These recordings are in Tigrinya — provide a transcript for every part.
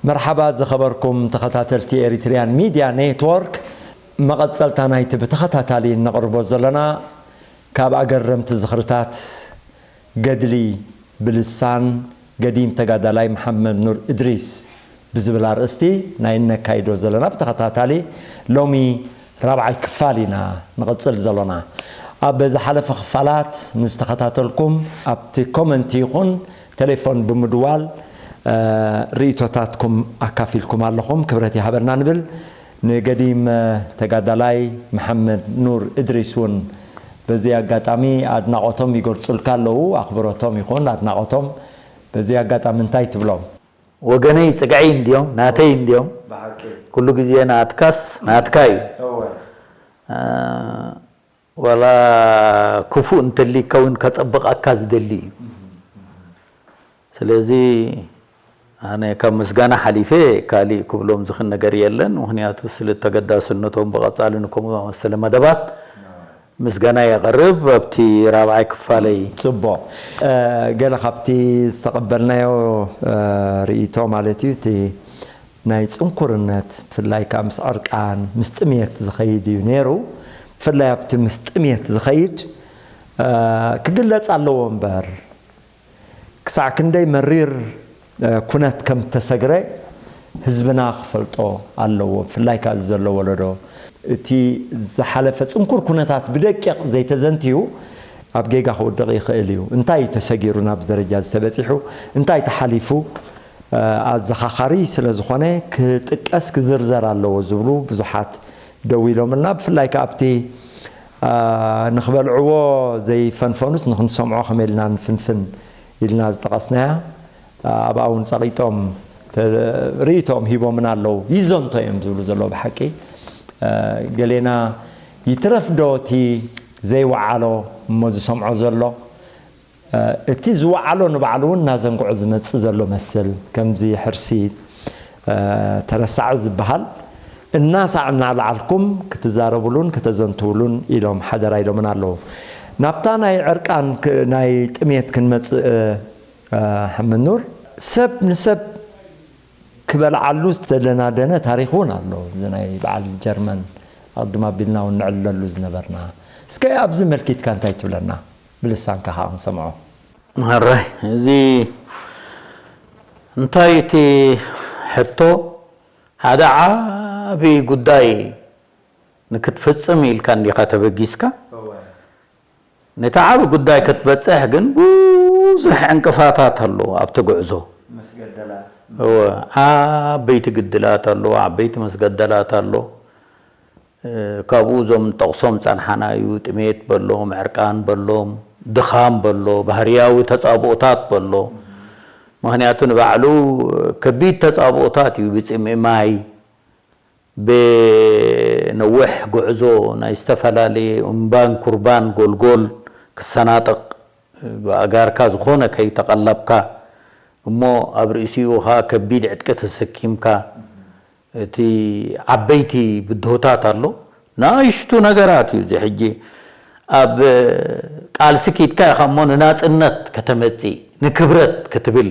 መርሓባ ዝኸበርኩም ተኸታተልቲ ኤሪትሪያን ሚድያ ኔትወርክ፣ መቐጸልታ ናይቲ ብተኸታታሊ እነቕርቦ ዘለና ካብ ኣገረምቲ ዝኽርታት ገድሊ ብልሳን ገዲም ተጋዳላይ መሓመድ ኑር እድሪስ ብዝብል ኣርእስቲ ናይ እነካይዶ ዘለና ብተኸታታሊ ሎሚ ራብዓይ ክፋል ኢና ንቕጽል ዘሎና። ኣብ ዝሓለፈ ክፋላት ንዝተኸታተልኩም ኣብቲ ኮመንቲ ይኹን ቴሌፎን ብምድዋል ርእይቶታትኩም ኣካፊልኩም ኣለኹም። ክብረት ይሃበልና ንብል። ንገዲም ተጋዳላይ መሓመድ ኑር እድሪስ እውን በዚ ኣጋጣሚ ኣድናቖቶም ይገልጹልካ ኣለዉ። ኣኽብሮቶም ይኹን ኣድናቖቶም በዚ ኣጋጣሚ እንታይ ትብሎም? ወገነይ ጽግዐይ እንድዮም፣ ናተይ እንድዮም። ኩሉ ግዜ ናትካስ ናትካ እዩ። ዋላ ክፉእ እንተሊካ እውን ከጸብቐካ ዝደሊ እዩ። ስለዚ ኣነ ካብ ምስጋና ሓሊፈ ካሊእ ክብሎም ዝኽን ነገር የለን። ምኽንያቱ ስለ ተገዳስነቶም ብቐጻሊ ንከምኡ ዝኣመሰለ መደባት ምስጋና የቐርብ። ኣብቲ ራብዓይ ክፋለይ ጽቡቕ። ገለ ካብቲ ዝተቐበልናዮ ርእይቶ ማለት እዩ፣ እቲ ናይ ጽንኩርነት፣ ብፍላይ ከኣ ምስ ዕርቃን፣ ምስ ጥምየት ዝኸይድ እዩ ነይሩ። ብፍላይ ኣብቲ ምስ ጥምየት ዝኸይድ ክግለጽ ኣለዎ እምበር፣ ክሳዕ ክንደይ መሪር ኩነት ከም እተሰግረ ህዝብና ክፈልጦ ኣለዎ። ብፍላይ ከኣ እዚ ዘሎ ወለዶ፣ እቲ ዝሓለፈ ጽንኩር ኩነታት ብደቂቕ ዘይተዘንትዩ፣ ኣብ ጌጋ ክውድቕ ይኽእል እዩ። እንታይ እዩ ተሰጊሩ ናብዚ ደረጃ እዚ ተበጺሑ? እንታይ ተሓሊፉ? ኣዘኻኻሪ ስለ ዝኾነ ክጥቀስ ክዝርዘር ኣለዎ ዝብሉ ብዙሓት ደው ኢሎምልና። ብፍላይ ከኣ ኣብቲ ንኽበልዕዎ ዘይፈንፈኑስ ንኽንሰምዖ ከመይ ኢልና ንፍንፍን ኢልና ዝጠቐስናያ፣ ኣብኣ እውን ጸቒጦም ተ-፣ ርእይቶኦም ሂቦምና ኣለዉ። ይዘንቶ እዮም ዝብሉ ዘለዉ ብሓቂ። ገሌና ይትረፍ ዶ እቲ ዘይወዓሎ እሞ ዝሰምዖ ዘሎ? እቲ ዝወዓሎ ንባዕሉ እውን እናዘንግዖ ዝመጽእ ዘሎ መስል፣ ከምዚ ሕርሲ ተረሳዐ ዝበሃል እናሳዕ እናልዓልኩም ክትዛረብሉን ከተዘንትውሉን ኢሎም ሓደራ ኢሎምና ኣለዉ። ናብታ ናይ ዕርቃን ክ-፣ ናይ ጥሜት ክንመጽእ፣ ሓመድ ኑር፣ ሰብ ንሰብ ክበልዓሉ ዝተደናደነ ታሪኽ እውን ኣሎ። እዚ ናይ በዓል ጀርመን ኣቕድም ኣቢልና እውን ንዕልለሉ ዝነበርና። እስከ ኣብዚ መልኪትካ እንታይ ትብለና? ብልሳንካ ከኣ ክንሰምዖ። ሕራይ፣ እዚ እንታይ እቲ ሕቶ፣ ሓደ ዓቢ ጉዳይ ንክትፍጽም ኢልካ እንዲኻ ተበጊስካ። እወ። ነቲ ዓቢ ጉዳይ ክትበጽሕ ግን ብዙሕ ዕንቅፋታት ኣሎ ኣብቲ ጉዕዞ። መስገደላት። እወ፣ ዓበይቲ ግድላት ኣሎ፣ ዓበይቲ መስገደላት ኣሎ። እ፣ ካብኡ እዞም ጠቕሶም ጸንሓናዩ፣ ጥሜት በሎም፣ ዕርቃን በሎም፣ ድኻም በሎ፣ ባህርያዊ ተጻብኦታት በሎ። ምኽንያቱ ንባዕሉ ከቢድ ተጻብኦታት እዩ፣ ብጽምኢ ማይ፣ ብነዊሕ ጉዕዞ ናይ ዝተፈላለየ እምባን ኩርባን ጎልጎል ክሰናጥቕ፣ ብኣጋርካ ዝኾነ ከይተቐለብካ እሞ ኣብ ርእሲኡ ኸኣ ከቢድ ዕጥቂ ተሰኪምካ፣ እቲ ዓበይቲ ብድሆታት ኣሎ፣ ንኣሽቱ ነገራት እዩ። እዚ ሕጂ ኣብ ቃልሲ ኪድካ ኢኻ እሞ ንናጽነት ከተመጽእ፣ ንክብረት ክትብል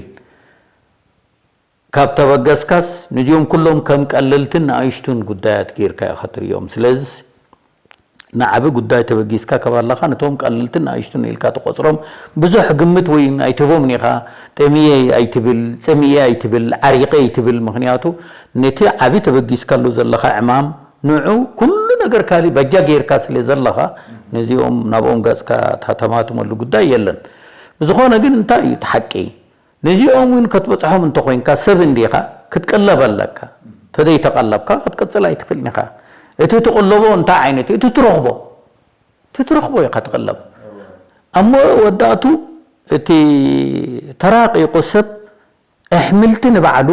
ካብ ተበገስካስ፣ ነዚኦም ኩሎም ከም ቀለልትን ንኣሽቱን ጉዳያት ጌርካ ኢኻ ትርእዮም። ስለዚስ፣ ንዓቢ ጉዳይ ተበጊስካ ካብ ኣለኻ፣ ነቶም ቀለልትን ንኣሽቱን ኢልካ ትቖጽሮም፣ ብዙሕ ግምት ወይ ኣይትህቦምን ኢኻ። ጠምየ ኣይትብል፣ ጽምየ ኣይትብል፣ ዓሪቐ ኣይትብል። ምኽንያቱ፣ ነቲ ዓቢ ተበጊስካሉ ዘለኻ ዕማም፣ ንዑ ኩሉ ነገር ካሊ በጃ ጌርካ ስለ ዘለኻ፣ ነዚኦም ናብኦም ገጽካ ታተማትመሉ ጉዳይ የለን። ብዝኾነ ግን፣ እንታይ እዩ እቲ ሓቂ? ነዚኦም እውን ክትበጽሖም እንተኾይንካ፣ ሰብ እንዲኻ፣ ክትቅለብ ኣለካ። ተዘይተቐለብካ፣ ክትቅጽል ኣይትኽእልን ኢኻ። እቲ ትቕለቦ እንታይ ዓይነት እዩ? እቲ ትረኽቦ። እቲ ትረኽቦ ኢኻ ትቕለብ። ኣብ መወዳእቱ፣ እቲ ተራቂቑ ሰብ ኣሕምልቲ ንባዕሉ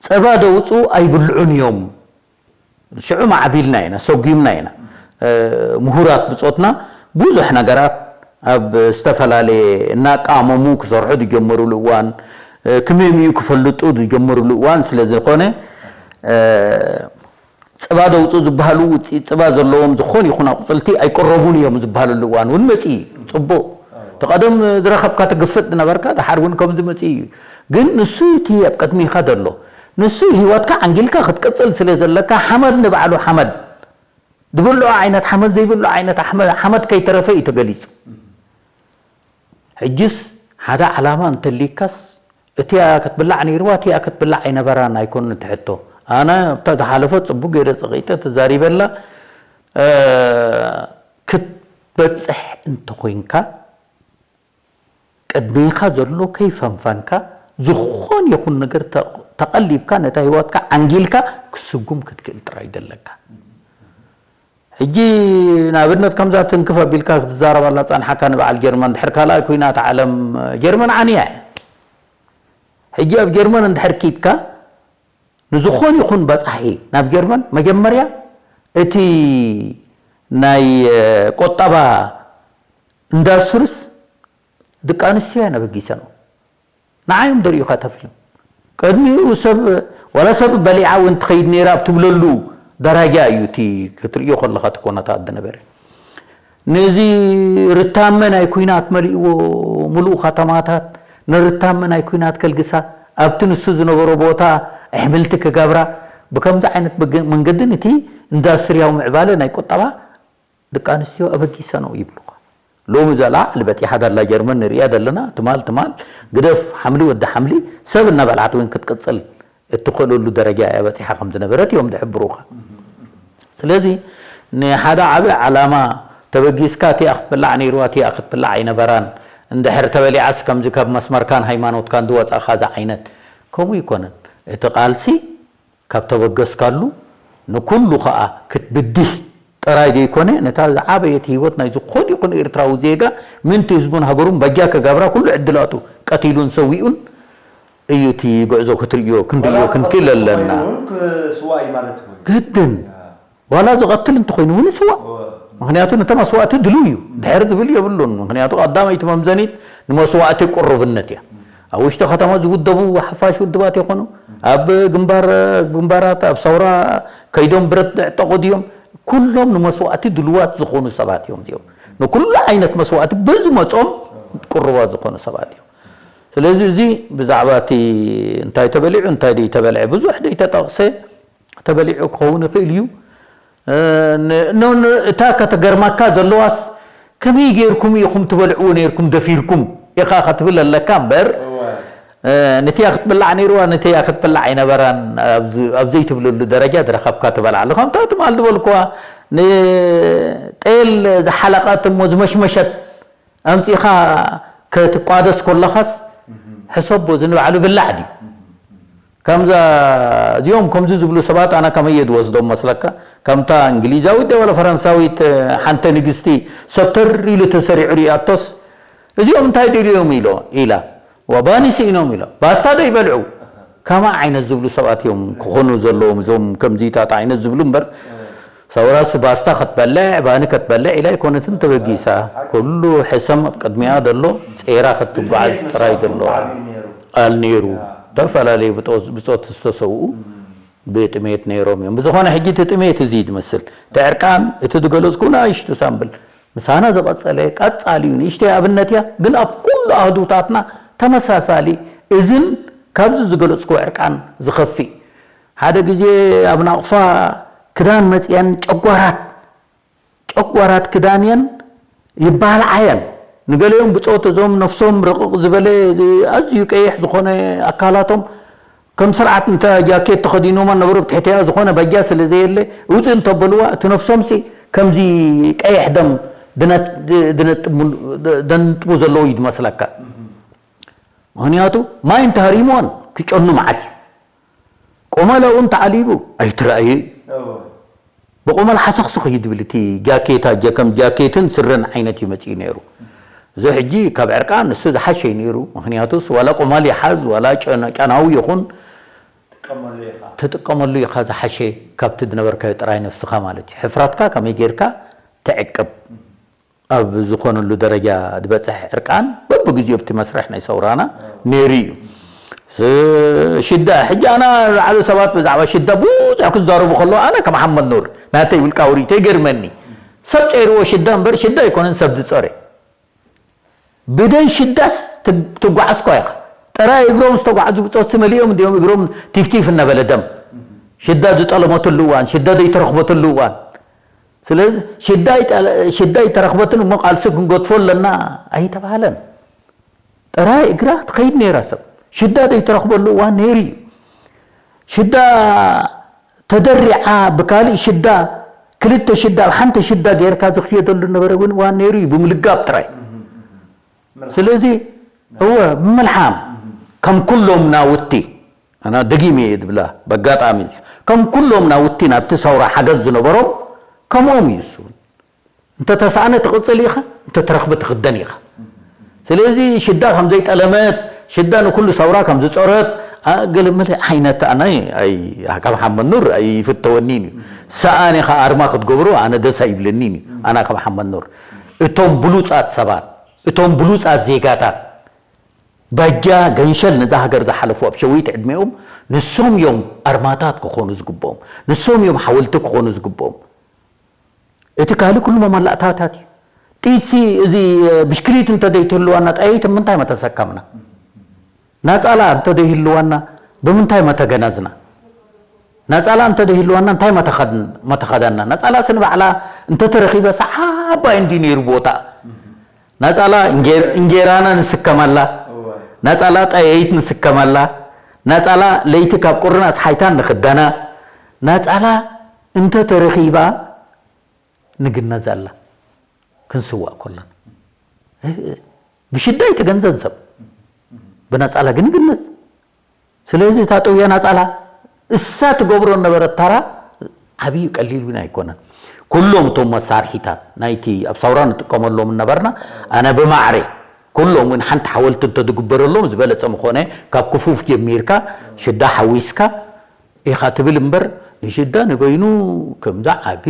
ጸባ ደውጽኡ ኣይብልዑን እዮም። ሽዑ ማዕቢልና ኢና፣ ሰጒምና ኢና። እ፣ ምሁራት ብጾትና ብዙሕ ነገራት ኣብ ዝተፈላለየ እናቃመሙ ክሰርሑ ዝጀመሩሉ እዋን፣ ክመምዩ ክፈልጡ ዝጀመሩሉ እዋን ስለ ዝኾነ፣ ጽባ ዘውፅኡ ዝበሃሉ ውፅኢት ጽባ ዘለዎም ዝኾን ይኹን ኣቁፅልቲ ኣይቅረቡን እዮም ዝበሃለሉ እዋን እውን መፂኡ እዩ። ፅቡቅ፣ እቲ ቀደም ዝረኸብካ ትግፍጥ ዝነበርካ ድሓር እውን ከምዚ መፂኡ እዩ። ግን ንሱ እቲ ኣብ ቅድሚኻ ዘሎ ንሱ ህይወትካ ዓንጊልካ ክትቅፅል ስለ ዘለካ ሓመድ ንባዕሉ ሓመድ ዝብልዖ ዓይነት ሓመድ ዘይብልዖ ዓይነት ኣሕመ- ሓመድ ከይተረፈ እዩ ተገሊፁ። ሕጅስ ሓደ ዓላማ እንተሊካስ እቲኣ ክትብላዕ ነይርዋ እቲኣ ክትብላዕ ኣይነበራን ኣይኮን እቲ ሕቶ። ኣነ ኣብታ ዝሓለፈ ፅቡቅ ገይረ ፀቂጠ ተዛሪበላ ክትበፅሕ እንተኮይንካ ቅድሜኻ ዘሎ ከይፈንፈንካ ዝኾን ይኹን ነገር ተቐሊብካ ነታ ህይወትካ ዓንጊልካ ክስጉም ክትክእል ጥራይ ደለካ። ሕጂ ንኣብነት ከምዛ ትንክፍ ኣቢልካ ክትዛረባላ ፃንሓካ ንበዓል ጀርመን ድሕር ካልኣይ ኩናት ዓለም ጀርመን ዓንያ እያ። ሕጂ ኣብ ጀርመን እንድሕር ኪድካ ንዝኾን ይኹን በፃሒ ናብ ጀርመን መጀመርያ እቲ ናይ ቆጠባ ኢንዳስትሪስ ደቂ ኣንስትዮ እየን ኣበጊሰንኦ። ንዓዮም ደርእዩ ከተፊሎም። ቅድሚኡ ሰብ ዋላ ሰብ በሊዓ እውን ትኸይድ ነይራ ኣብ ትብለሉ ደረጃ እዩ እቲ ክትርእዮ ከለኻ እቲ ኩነታት ዝነበረ። ነዚ ርታመ ናይ ኩናት መሊእዎ ምሉእ ከተማታት ንርታመ ናይ ኩናት ከልግሳ ኣብቲ ንሱ ዝነበሮ ቦታ ኣሕምልቲ ክገብራ ብከምዚ ዓይነት መንገዲ ነቲ ኢንዳስትርያዊ ምዕባለ ናይ ቁጠባ ደቂ ኣንስትዮ ኣበጊሰንኦ ይብሉኻ። ሎሚ እዛ ላዕሊ በፂሓ ዘላ ጀርመን ንሪኣ ዘለና ትማል ትማል ግደፍ ሓምሊ ወዲ ሓምሊ ሰብ እናበልዓት እውን ክትቅፅል እትኽእለሉ ደረጃ እያ በፂሓ ከም ዝነበረት እዮም ዝሕብሩኻ። ስለዚ ንሓደ ዓቢ ዓላማ ተበጊስካ እቲኣ ክትብላዕ ነይርዋ እቲኣ ክትብላዕ ኣይነበራን እንድሕር ተበሊዓስ ከምዚ ካብ መስመርካን ሃይማኖትካን ዝወፃእኻ ዝዓይነት ከምኡ ይኮነን እቲ ቃልሲ ካብ ተበገስካሉ ንኩሉ ከኣ ክትብድህ ጥራይ ዘይኮነ ነታ ዝዓበየት ህይወት ናይ ዝኾነ ይኹን ኤርትራዊ ዜጋ ምእንቲ ህዝቡን ሃገሩን በጃ ከጋብራ ኩሉ ዕድላቱ ቀቲሉን ሰዊኡን እዩ እቲ ጉዕዞ ክትርእዮ ክንርእዮ ክንክእል ኣለና። ስዋይ ማለት ወይ ግድን ዋላ ዝቐትል እንተኾይኑ እውን ይስዋእ። ምክንያቱ ነቲ መስዋእቲ ድልው እዩ ድሕር ዝብል የብሉን። ምክንያቱ ቀዳመይቲ መምዘኒት ንመስዋእቲ ቅሩብነት እያ። ኣብ ውሽጢ ከተማ ዝውደቡ ሓፋሽ ውድባት ይኾኑ ኣብ ግንባር ግንባራት ኣብ ሰውራ ከይዶም ብረት ዝዕጠቑ ድዮም? ኩሎም ንመስዋእቲ ድልዋት ዝኾኑ ሰባት እዮም እዚኦም። ንኩሉ ዓይነት መስዋእቲ ብዝመጾም ቅሩባት ዝኾኑ ሰባት እዮም። ስለዚ እዚ ብዛዕባ እቲ እንታይ ተበሊዑ እንታይ ደይተበልዐ ብዙሕ ደይተጠቕሰ ተበሊዑ ክኸውን ይኽእል እዩ። እታ ከተገርመካ ዘለዋስ ከመይ ጌርኩም ኢኹም ትበልዕዎ ነይርኩም ደፊርኩም ኢኻ ክትብል ኣለካ እምበር ነቲያ ክትብላዕ ነይርዋ ነቲያ ክትብላዕ ኣይነበራን ኣብ ዘይትብለሉ ደረጃ ዝረኸብካ ትበልዓ ኣለኻ። ከምታ ትማል ዝበልኩዋ ንጤል ዝሓለቐት እሞ ዝመሽመሸት ኣምፂኻ ክትቋደስ ከለኻስ ሕሰቦ እዚ ንባዕሉ ብላዕ ድዩ? ከምዛ እዚኦም ከምዚ ዝብሉ ሰባት ኣነ ከመይ እየ ዝወስዶም መስለካ? ከምታ እንግሊዛዊት ዶ ወላ ፈረንሳዊት ሓንቲ ንግስቲ ሰተር ኢሉ ተሰሪዑ ሪኣቶስ እዚኦም እንታይ ደልዮም ኢሎ ኢላ ዋ ባኒ ስኢኖም ኢሎ ባስታ ዶ ይበልዑ? ከማ ዓይነት ዝብሉ ሰባት እዮም ክኾኑ ዘለዎም እዞም ከምዚታት ዓይነት ዝብሉ እምበር ሰውራስ ባስታ ክትበልዕ ባኒ ክትበልዕ ኢላ ኣይኮነትን ተበጊሳ። ኩሉ ሕሰም ኣብ ቅድሚኣ ዘሎ ጼራ ክትጓዓዝ ጥራይ ዘሎ ቃል ነይሩ። ዝተፈላለዩ ብጾት ዝተሰውኡ ብጥሜት ነይሮም እዮም። ብዝኾነ ሕጂ እቲ ጥሜት እዚ ዝመስል እቲ ዕርቃን እቲ ዝገለጽኩ ንኣሽቱ ሳምብል ምሳና ዝቐጸለ ቀጻሊ እዩ። ንእሽተይ ኣብነት እያ ግን ኣብ ኩሉ ኣህዱታትና ተመሳሳሊ እዝን ካብዚ ዝገለጽኩ ዕርቃን ዝኸፍእ ሓደ ግዜ ኣብ ናቕፋ ክዳን መፅየን ጨጓራት ጨጓራት ክዳንየን ይባልዓየን ንገለዮም ብፆት እዞም ነፍሶም ረቕቕ ዝበለ ኣዝዩ ቀይሕ ዝኾነ ኣካላቶም ከም ስርዓት እንተ ጃኬት ተኸዲኖማ ነበሩ ብትሕቲኣ ዝኾነ በጃ ስለ ዘየለ ውፅእ እንተበልዋ እቲ ነፍሶምሲ ከምዚ ቀይሕ ደም ደንጥቡ ዘለዉ እዩ ዝመስለካ ምክንያቱ ማይ እንተሃሪምዎን ክጨኑ መዓት እዩ ቆመለኡ እንተዓሊቡ ኣይትረኣዩ እዩ ብቆመል ሓሰኽስኽ እዩ ዝብል እቲ ጃኬታ ከም ጃኬትን ስረን ዓይነት እዩ መፅኡ ነይሩ እዚ ሕጂ ካብ ዕርቃን ንሱ ዝሓሸ እዩ ነይሩ ምክንያቱስ ዋላ ቆማል ይሓዝ ዋላ ጨናዊ ይኹን ትጥቀመሉ ኢኻ ዝሓሸ ካብቲ ዝነበርካዮ ጥራይ ነፍስኻ ማለት እዩ ሕፍረትካ ከመይ ጌርካ ትዕቅብ ኣብ ዝኾነሉ ደረጃ ዝበፅሕ ዕርቃን በብግዜኡ ኣብቲ መስርሕ ናይ ሰውራና ነይሩ እዩ። ስ- ሽዳ ሕጂ ኣና ላዕሉ ሰባት ብዛዕባ ሽዳ ብዙሕ ክዛረቡ ከለዉ ኣነ ከም ሓመድ ኑር ናተይ ውልቃዊ ርእይቶ ይገርመኒ። ሰብ ፀይርዎ ሽዳ እምበር ሽዳ ኣይኮነን ሰብ ዝፀረ። ብደይ ሽዳስ ትጓዓዝኳ ኢኻ። ጥራይ እግሮም ዝተጓዓዙ ብፆት ስመሊኦም እንዲኦም እግሮም ቲፍቲፍ እናበለ ደም ሽዳ ዝጠለመትሉ እዋን ሽዳ ዘይተረኽበትሉ እዋን ስለዚ ሽዳ ይተረኽበትን እሞ ቃልሲ ክንገድፎ ኣለና ኣይተባሃለን። ጥራይ እግራ ትኸይድ ነይራ ሰብ ሽዳ ዘይተረኽበሉ እዋን ነይሩ እዩ። ሽዳ ተደሪዓ ብካሊእ ሽዳ ክልተ ሽዳ ኣብ ሓንቲ ሽዳ ጌርካ ዝኽየደሉ ነበረ እውን እዋን ነይሩ እዩ ብምልጋብ ጥራይ። ስለዚ እወ ብምልሓም ከም ኩሎም ናውቲ ኣና ደጊም እየ ዝብላ በጋጣሚ እዚ ከም ኩሎም ናውቲ ናብቲ ሰውራ ሓገዝ ዝነበሮም ከምኦም እዩ እሱ እውን እንተተሳእነ ትቕፅል ኢኻ እንተተረኽበ ትኽደን ኢኻ። ስለዚ ሽዳ ከም ዘይጠለመት ሽዳ ንኩሉ ሰውራ ከም ዝፀረት ገለመለ ዓይነት ኣነ ካብ ሓመድ ኑር ኣይፍተወኒን እዩ። ሰኣን ኢኻ ኣርማ ክትገብሮ ኣነ ደስ ኣይብለኒን እዩ ኣና ካብ ሓመድ ኑር። እቶም ብሉፃት ሰባት እቶም ብሉፃት ዜጋታት ባጃ ገንሸል ነዛ ሃገር ዝሓለፉ ኣብ ሸዊት ዕድሜኦም ንሶም እዮም ኣርማታት ክኾኑ ዝግብኦም ንሶም እዮም ሓወልቲ ክኾኑ ዝግብኦም። እቲ ካልእ ኩሉ መማላእታታት እዩ። ጥይትሲ እዚ ብሽክሊት እንተደይትህልዋና ጠያይት ምንታይ መተሰከምና? ናጻላ እንተደይህልዋና ብምንታይ መተገነዝና? ናጻላ እንተደይህልዋና እንታይ መተኸድን- መተኸደና? ናጻላሲ ንባዕላ እንተተረኺበ ሰዓባይ እንዲ ነይሩ ቦታ። ናጻላ እንጌር- እንጌራና ንስከመላ፣ ናጻላ ጠያይት ንስከመላ፣ ናጻላ ለይቲ ካብ ቁርን ኣስሓይታን ንኽደና፣ ናጻላ እንተተረኺባ ንግነዘላ ክንስዋእ ከሎና። ብሽዳ ኣይትገንዘን ሰብ ብናጻላ ግን ይግነዝ። ስለዚ እታ ጥውያ ናጻላ እሳ ትገብሮ ነበረት ተራ ዓብዩ ቀሊል እውን ኣይኮነን። ኩሎም እቶም መሳርሒታት ናይቲ ኣብ ሳውራ ንጥቀመሎም ነበርና ኣነ ብማዕረ ኩሎም እውን ሓንቲ ሓወልቲ እንተዝግበረሎም ዝበለፀ ምኾነ ካብ ክፉፍ ጀሚርካ ሽዳ ሓዊስካ ኢኻ ትብል እምበር ንሽዳ ንበይኑ ከምዛ ዓቢ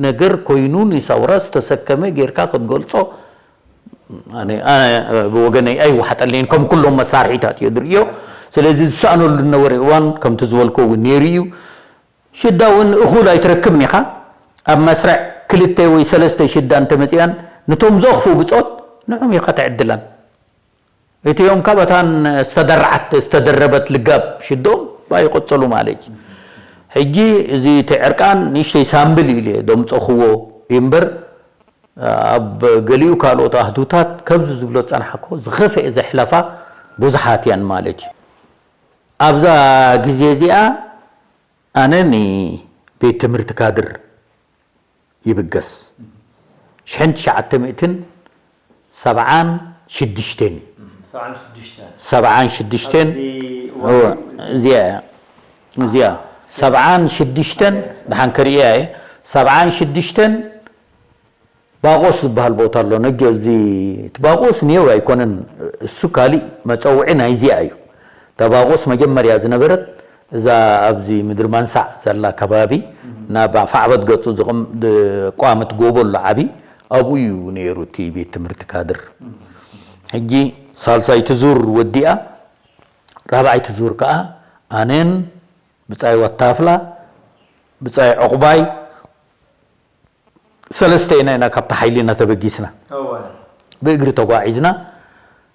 ነገር ኮይኑ ንሳውራ ዝተሰከመ ጌርካ ክትገልጾ ኣነ ኣነ ብወገነይ ኣይወሓጠለይን ከም ኩሎም መሳርሒታት እየ ዝርእዮ። ስለዚ ዝሰኣነሉ ዝነበረ እዋን ከምቲ ዝበልኮ እውን ነይሩ እዩ። ሽዳ እውን እኹል ኣይትረክብን ኢኻ። ኣብ መስርዕ ክልተ ወይ ሰለስተ ሽዳ እንተመፂኣን ንቶም ዘኽፉ ብፆት ንዕም ኢኻ ትዕድላን። እቲኦም ካብ እታን ዝተደረዓት ዝተደረበት ልጋብ ሽዶም ይቕፅሉ ማለት እዩ። ሕጂ እዚ እቲ ዕርቃን ንእሽተይ ሳምብል ኢለ ደምፀኽዎ እዩ እምበር ኣብ ገሊኡ ካልኦት ኣህዱታት ከምዚ ዝብሎ ዝፀናሓኮ ዝኸፍአ ዘሕለፋ ብዙሓት እያን ማለት እዩ። ኣብዛ ግዜ እዚኣ ኣነ ንቤት ትምህርቲ ካድር ይብገስ ሽሕን ትሽዓተ ሚእትን ሰብዓን ሽዱሽተን እዩ። ሰብዓን ሽዱሽተን እዚኣ እያ እዚኣ ሰብዓን ሽዱሽተን ድሓን ክርእያ እየ ሰብዓን ሽዱሽተን ባቆስ ዝበሃል ቦታ ኣሎ። ነጊ ኣብዚ እቲ ባቆስ ኔው ኣይኮነን፣ እሱ ካሊእ መፀውዒ ናይዚኣ እዩ። እታ ባቆስ መጀመርያ ዝነበረት እዛ ኣብዚ ምድሪ መንሳዕ ዘላ ከባቢ ናብ ኣፋዕበት ገፁ ዝቕም- ዝቋምት ጎቦ ኣሎ ዓቢ፣ ኣብኡ እዩ ነይሩ እቲ ቤት ትምህርቲ ካድር። ሕጂ ሳልሳይቲ ዙር ወዲኣ ራብዓይቲ ዙር ከዓ ኣነን ብፃይ ወታፍላ ብፃይ ዕቑባይ ሰለስተ ኢና ኢና ካብቲ ሓይሊና ተበጊስና ብእግሪ ተጓዒዝና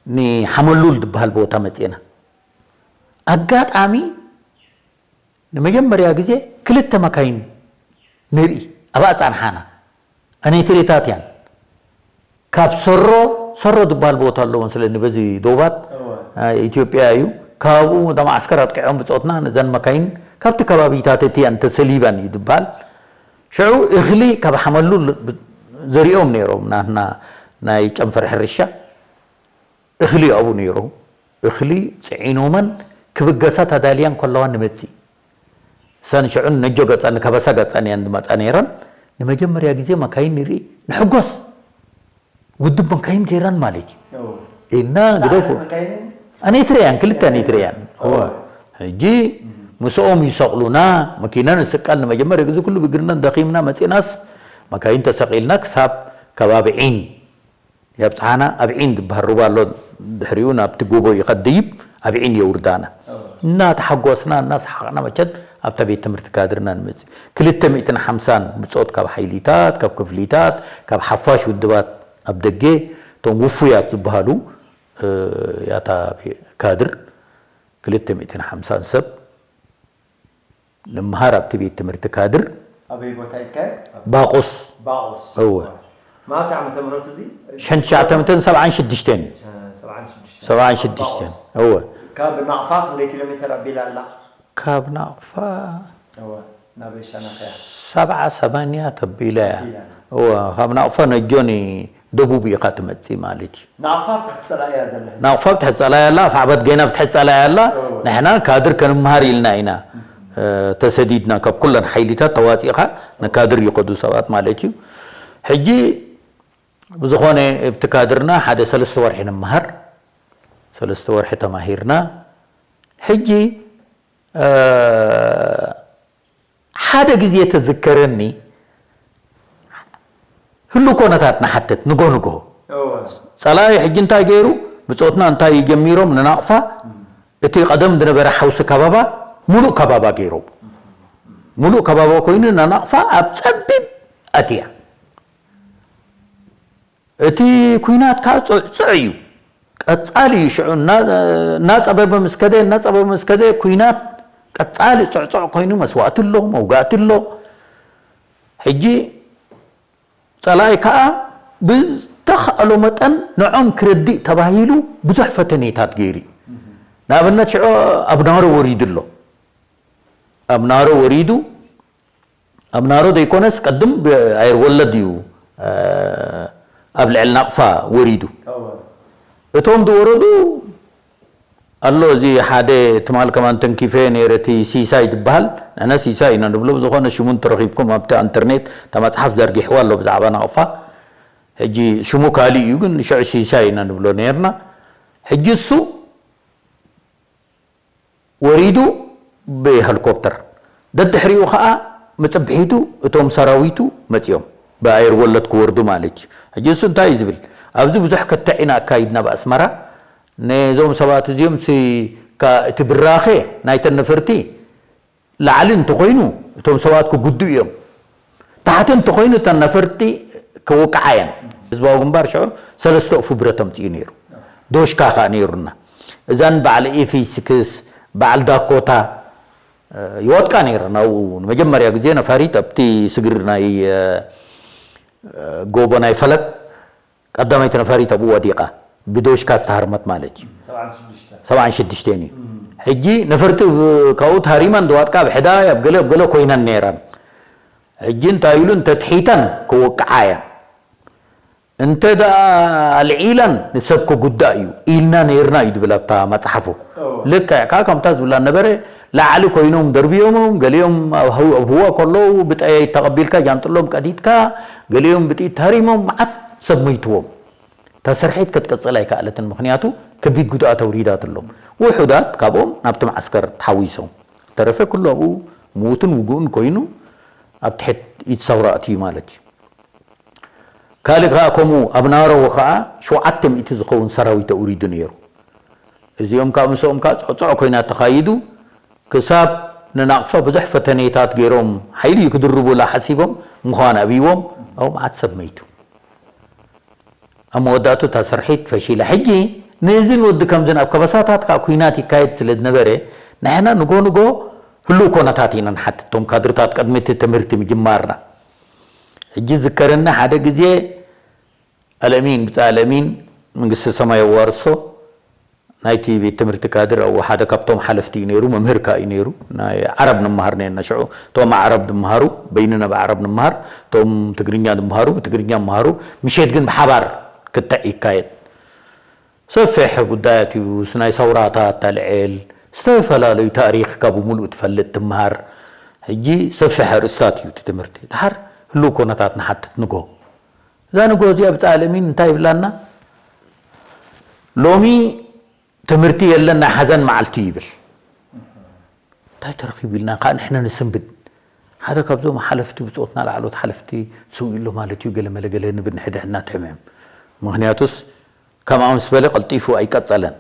ንሓመሉል ዝበሃል ቦታ መፂና ኣጋጣሚ ንመጀመርያ ግዜ ክልተ መካይን ንርኢ ኣብ ኣፃንሓና ኣነይትሬታት እያን ካብ ሰሮ ሰሮ ዝበሃል ቦታ ኣለዎ መስለኒ በዚ ዶባት ኢትዮጵያ እዩ ካብኡ ተማዓስከር ኣጥቂዖም ብፆትና ነዘን መካይን ካብቲ ከባቢታት እቲ እያን ተሰሊበን እዩ ዝበሃል ሽዑ እኽሊ ካብ ሓመሉ ዘሪኦም ነይሮም ናትና ናይ ጨንፈር ሕርሻ እኽሊ ኣብኡ ነይሮም እኽሊ ፅዒኖመን ክብገሳ ተዳልያን ከለዋ ንመፅእ እሰን ሽዑ ነጆ ገፀን ከበሳ ገፀን እያን ዝመፃ ነይረን ንመጀመርያ ግዜ መካይን ንርኢ ንሕጎስ ውድብ መካይን ገይረን ማለት እዩ እና ግደፉ ኣነይትረያን ክልተ ኣነይትረያን ሕጂ ምስኦም ይሰቕሉና መኪና ንስቀል ንመጀመርያ ግዜ ኩሉ ብግርና ደኺምና መፂናስ መካይን ተሰቒልና ክሳብ ካብ ኣብ ዒን የብጽሓና። ኣብ ዒን ዝበሃል ሩባ ኣሎ፣ ድሕሪኡ ናብቲ ጎቦ ይኸድይብ፣ ኣብ ዒን የውርዳና። እናተሓጎስና እናሰሓቕና መቸም ኣብታ ቤት ትምህርቲ ካድርና ንመጽእ። ክልተ ሚእትን ሓምሳን ብጾት ካብ ሓይሊታት፣ ካብ ክፍሊታት፣ ካብ ሓፋሽ ውድባት ኣብ ደገ፣ እቶም ውፉያት ዝበሃሉ፣ እ፣ ያታ ቤ-፣ ካድር ክልተ ሚእትን ሓምሳን ሰብ ንምሃር ኣብቲ ቤት ትምህርቲ ካድር ኣበይ ቦታ ይካየድ? ባቑስ። ባቑስ። እወ። መዓስ ዓመተ ምህረት እዚ? ሸንትሽዓተ ሚእትን ሰብዓን ሽዱሽተን እዩ። ሰብዓን ሽዱሽተን። ሰብዓን ሽዱሽተን። ባቑስ። እወ። ካብ ናቕፋ ክንደይ ኪሎ ሜተር ኣቢላ ኣላ? ካብ ናቕፋ እወ። ናበይ ሻናኸያ? ሰብዓ ሰማንያ ተቢላ እያ። ተቢላ። እወ፣ ካብ ናቕፋ ነጆኒ ደቡብ ኢኻ ትመጽእ ማለት እዩ። ናቕፋ ኣብ ትሕቲ ጸላኢ እያ ዘላ። ናቕፋ ኣብ ትሕቲ ጸላኢ ኣላ፣ ኣፍዓበት ገና ኣብ ትሕቲ ጸላኢ ኣላ። እወ። ንሕና ካድር ከንምሃር ኢልና ኢና፣ እ፣ ተሰዲድና። ካብ ኩለን ሓይሊታት ተዋጺእኻ ንካድር ይኸዱ ሰባት ማለት እዩ። ሕጂ ብዝኾነ፣ ኣብቲ ካድርና ሓደ ሰለስተ ወርሒ ንምሃር፣ ሰለስተ ወርሒ ተማሂርና። ሕጂ፣ እ፣ ሓደ ግዜ ተዝከረኒ፣ ህሉ ኮነታት ንሓትት፣ ንጎ ንጎ። እወ። ጸላኢ ሕጂ እንታይ ገይሩ? ብጾትና እንታይ ጀሚሮም? ንናቕፋ፣ እቲ ቀደም ዝነበረ ሓውሲ ከባባ፣ ሙሉእ ከባባ ገይሮም። ሙሉእ ከባባ ኮይኑ፣ ንናቕፋ ኣብ ጸቢብ ኣትያ። እቲ ኲናት ከኣ ጽዕጽዕ እዩ። ቀጻሊ እዩ። ሽዑ እና-፣ እናጸበበ ምስ ከደ፣ እናጸበበ ምስ ከደ፣ ኲናት ቀጻሊ ጽዕጽዕ ኮይኑ፣ መስዋእቲ ኣሎ፣ መውጋእቲ ኣሎ። ሕጂ ጸላኢ ከኣ ብዝተኻእሎ መጠን ንዖም ክረድእ ተባሂሉ ብዙሕ ፈተነታት ገይሩ እዩ። ንኣብነት፣ ሽዑ ኣብ ናሮ ወሪዱ ኣሎ። ኣብ ናሮ ወሪዱ፣ ኣብ ናሮ ዘይኮነስ፣ ቀድም ብኣየር ወለድ እዩ፣ እ፣ ኣብ ልዕሊ ናቕፋ ወሪዱ። እወ። እቶም ዝወረዱ ኣሎ፣ እዚ ሓደ ትማል ከማን ተንኪፈ ነይረ፣ እቲ ሲሳይ ዝበሃል። ንሕና ሲሳይ ኢና ንብሎ፣ ብዝኾነ ሽሙ እንተረኺብኩም ኣብቲ ኣንተርኔት እታ መጽሓፍ ዘርጊሕዋ ኣሎ ብዛዕባ ናቕፋ። ሕጂ ሽሙ ካልእ እዩ፣ ግን ሽዑ ሲሳይ ኢና ንብሎ ነይርና። ሕጂ እሱ ወሪዱ ብሄሊኮፕተር። ደድሕሪኡ ኸኣ መጽብሒቱ እቶም ሰራዊቱ መጺኦም፣ ብኣየር ወለድ ክወርዱ ማለት እዩ። ሕጂ እሱ እንታይ እዩ ዝብል? ኣብዚ ብዙሕ ክትዕ ኢና ኣካይድና ኣብ ኣስመራ። ነዞም ሰባት እዚኦም ሲ-፣ ካ-፣ እቲ ብራኸ ናይተን ነፈርቲ ላዕሊ እንተኾይኑ፣ እቶም ሰባት ክጉድኡ እዮም። ታሕቲ እንተኾይኑ፣ እተን ነፈርቲ ክወቅዓ እየን። ህዝባዊ ግንባር ሽዑ ሰለስተ እፉ ብረት ኣምጺኡ ነይሩ። ዶሽካ ከኣ ነይሩና። እዘን በዓል ኤፍ ስክስ፣ በዓል ዳኮታ፣ እ፣ ይወድቃ ነይረን። ኣብኡ ንመጀመርያ ግዜ ነፋሪት ኣብቲ ስግር ናይ፣ እ፣ ጎቦ ናይ ፈለግ ቀዳመይቲ ነፋሪት ኣብኡ ወዲቓ፣ ብዶሽካ ዝተሃርመት ማለት እዩ። ሰብዓን ሽዱሽተን። ሰብዓን ሽዱሽተን እዩ። እም። ሕጂ ነፈርቲ ብ-፣ ካብኡ ተሃሪመን ዝዋጥቃ ኣብ ሕዳይ፣ ኣብ ገለ፣ ኣብ ገለ ኮይነን ነይረን። ሕጂ እንታይ ኢሉ፣ እንተ ትሒተን ክወቅዓ እየን። እንተ ደኣ ኣልዒለን ንሰብ ክጉዳእ እዩ ኢልና ነይርና እዩ ዝብል ኣብታ መጽሓፉ። እወ። ልክዕ ከኣ ከምታ ዝብላ ነበረ፣ ላዕሊ ኮይኖም ደርብዮሞም፣ ገሊኦም ኣብ ህው-፣ ኣብ ህዋ ከለዉ ብጠያይት ተቐቢልካ ጃንጥሎም ቀዲድካ፣ ገሊኦም ብጥይት ተሃሪሞም፣ መዓት ሰብ ሞይትዎም። እታ ስርሒት ክትቅጽል ኣይከኣለትን፣ ምኽንያቱ ከቢድ ጉድኣት ኣውሪዳትሎም። ውሑዳት ካብኦም ናብቲ መዓስከር ተሓዊሶም። ተረፈ ኩሉ ኣብኡ ምዉትን ውጉእን ኮይኑ ኣብ ትሕት ኢድ ሰውራ ኣትዩ ማለት እዩ። ካልእ ከኣ ከምኡ ኣብ ናረወ ከኣ ሸውዓተ ሚእቲ ዝኸውን ሰራዊት ኣውሪዱ ነይሩ። እዚኦም ከኣ ምስኦም ከኣ ጽዕጽዕ ኮይና ተኻይዱ፣ ክሳብ ንናቕፋ ብዙሕ ፈተነታት ገይሮም፣ ሓይሊ እዩ ክድርቡላ ሓሲቦም፣ ምዃን ኣብይዎም፣ ኣብኡ መዓት ሰብ መይቱ። ኣብ መወዳእቱ እታ ስርሒት ፈሺላ። ሕጂ ነዚን ወዲ ከምዝን ኣብ ከበሳታት ከኣ ኲናት ይካየድ ስለ ዝነበረ፣ ንሕና ንጎ ንጎ ህሉው ኮነታት ኢና ንሓትት፣ እቶም ካድርታት ቅድሚ እቲ ትምህርቲ ምጅማርና። ሕጂ ዝከረኒ ሓደ ግዜ፣ ኣልኣሚን፣ ብጻይ ኣልኣሚን፣ መንግስቲ ሰማይ የዋርሶ፣ ናይቲ ቤት ትምህርቲ ካድር ኣብኡ ሓደ ካብቶም ሓለፍቲ እዩ ነይሩ፣ መምህር ከኣ እዩ ነይሩ። ናይ ዓረብ ንመሃር ነርና ሽዑ። እቶም ኣዕረብ ዝመሃሩ፣ በይንና ብዓረብ ንመሃር፣ እቶም ትግርኛ ዝመሃሩ፣ ብትግርኛ ይመሃሩ። ምሸት ግን ብሓባር ክትዕ ይካየድ። ሰፊሕ ጉዳያት እዩ፣ ናይ ሰውራታት ተልዕል፣ ዝተፈላለዩ ታሪኽ ካብ ምሉእ ትፈልጥ ትመሃር። ሕጂ ሰፊሕ ኣርእስታት እዩ እቲ ትምህርቲ። ድሓር ህሉው ኮነታት ንሓትት ንጎ። እዛ ንጎ እዚኣ ብጻይ ኣልኣሚን እንታይ ይብላና? ሎሚ ትምህርቲ የለን፣ ናይ ሓዘን መዓልቲ ይብል። እንታይ ተረኺቡ ኢልና ከኣ ንሕና ንስንብድ። ሓደ ካብዞም ሓለፍቲ ብጾትና ላዕሎት ሓለፍቲ ሰው ኢሎ ማለት እዩ፣ ገለ መለ ገለ ንብል ንሕድሕድና ትሕምዕም። ምኽንያቱስ ከምኣ ምስ በለ ቀልጢፉ ኣይቀጸለን።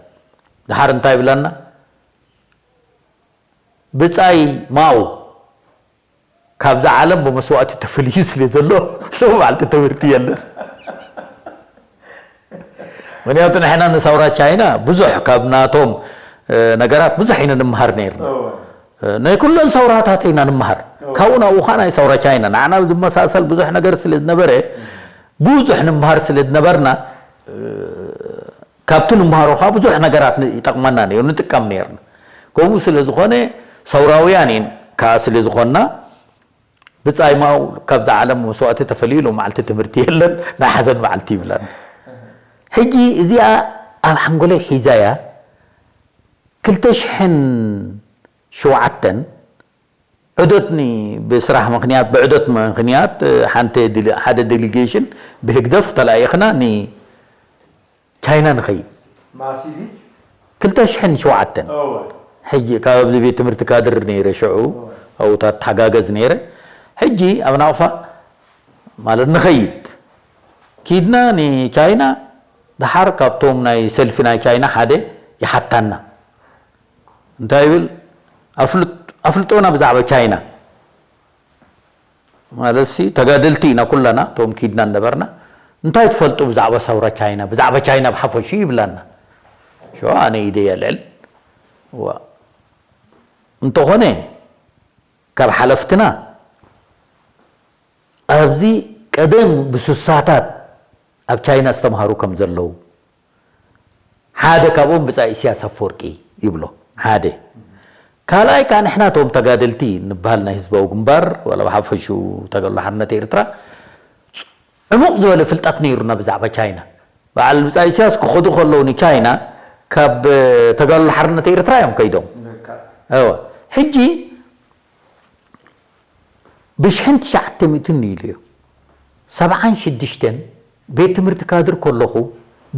ደሓር እንታይ ይብለና? ብጻይ ማው ካብዛ ዓለም ብመስዋእቲ ተፈልዩ ስለ ዘሎ ሎም መዓልቲ ትምህርቲ የለን። ምክንያቱ ንሕና ንሳውራ ቻይና ብዙሕ ካብ ናቶም ነገራት ብዙሕ ኢና ንምሃር ነርና። ናይ ኩለን ሰውራታት ኢና ንምሃር። ካብኡ ናብኡ ከዓ ናይ ሰውራ ቻይና ንዓና ዝመሳሰል ብዙሕ ነገር ስለ ዝነበረ ብዙሕ ንምሃር ስለ ዝነበርና ካብቲ ንምሃሮ ከዓ ብዙሕ ነገራት ይጠቕመና ነይሩ፣ ንጥቀም ነርና። ከምኡ ስለ ዝኾነ ሰውራውያን ኢና ከዓ ስለ ዝኾንና ብጻይ ማው ካብዛ ዓለም መስዋእቲ ተፈልዩ ሎም መዓልቲ ትምህርቲ የለን፣ ናይ ሓዘን መዓልቲ ይብለና። ሕጂ እዚኣ ኣብ ሓንጎለይ ሒዛያ ክልተ ሽሕን ሸውዓተን ዑደትኒ ብስራሕ ምኽንያት ብዑደት ምኽንያት ሓንቲ ሓደ ዴሊጌሽን ብህግደፍ ተላኢኽና ንቻይና ንኸይድ። ማሲዚ ክልተ ሽሕን ሸውዓተን እወ ሕጂ ካብ ኣብዚ ቤት ትምህርቲ ካድር ነይረ ሽዑ ኣብኡ ተሓጋገዝ ነይረ። ሕጂ ኣብ ናቕፋ ማለት ንኸይድ ኪድና ንቻይና ደሓር ካብቶም ናይ ሰልፊ ናይ ቻይና ሓደ ይሓታና እንታይ ይብል ኣፍልጦና ብዛዕባ ቻይና ማለት ሲ ተጋደልቲ ኢና ኩለና እቶም ኪድና ነበርና እንታይ ትፈልጡ ብዛዕባ ሰውራ ቻይና ብዛዕባ ቻይና ብሓፈሹ ይብላና ሸ ኣነ ኢደ የልዕል ዋ እንተኾነ ካብ ሓለፍትና ኣብዚ ቀደም ብስሳታት ኣብ ቻይና ዝተምሃሩ ከም ዘለዉ ሓደ ካብኦም ብጻይ ኢሳያስ ኣፈወርቂ ይብሎ ሓደ ካልኣይ ከዓ ንሕና እቶም ተጋደልቲ ንበሃል ናይ ህዝባዊ ግንባር ዋላ ብሓፈሹ ተጋድሎ ሓርነት ኤርትራ ዕሙቕ ዝበለ ፍልጠት ነይሩና ብዛዕባ ቻይና በዓል ብጻይ ኢሳያስ ክኸዱ ከለዉ ንቻይና ካብ ተጋድሎ ሓርነት ኤርትራ እዮም ከይዶም ሕጂ ብሽሕን ትሽዓተ ሚእትን ኢሉ እዩ ሰብዓን ሽዱሽተን ቤት ትምህርቲ ካድር ከለኹ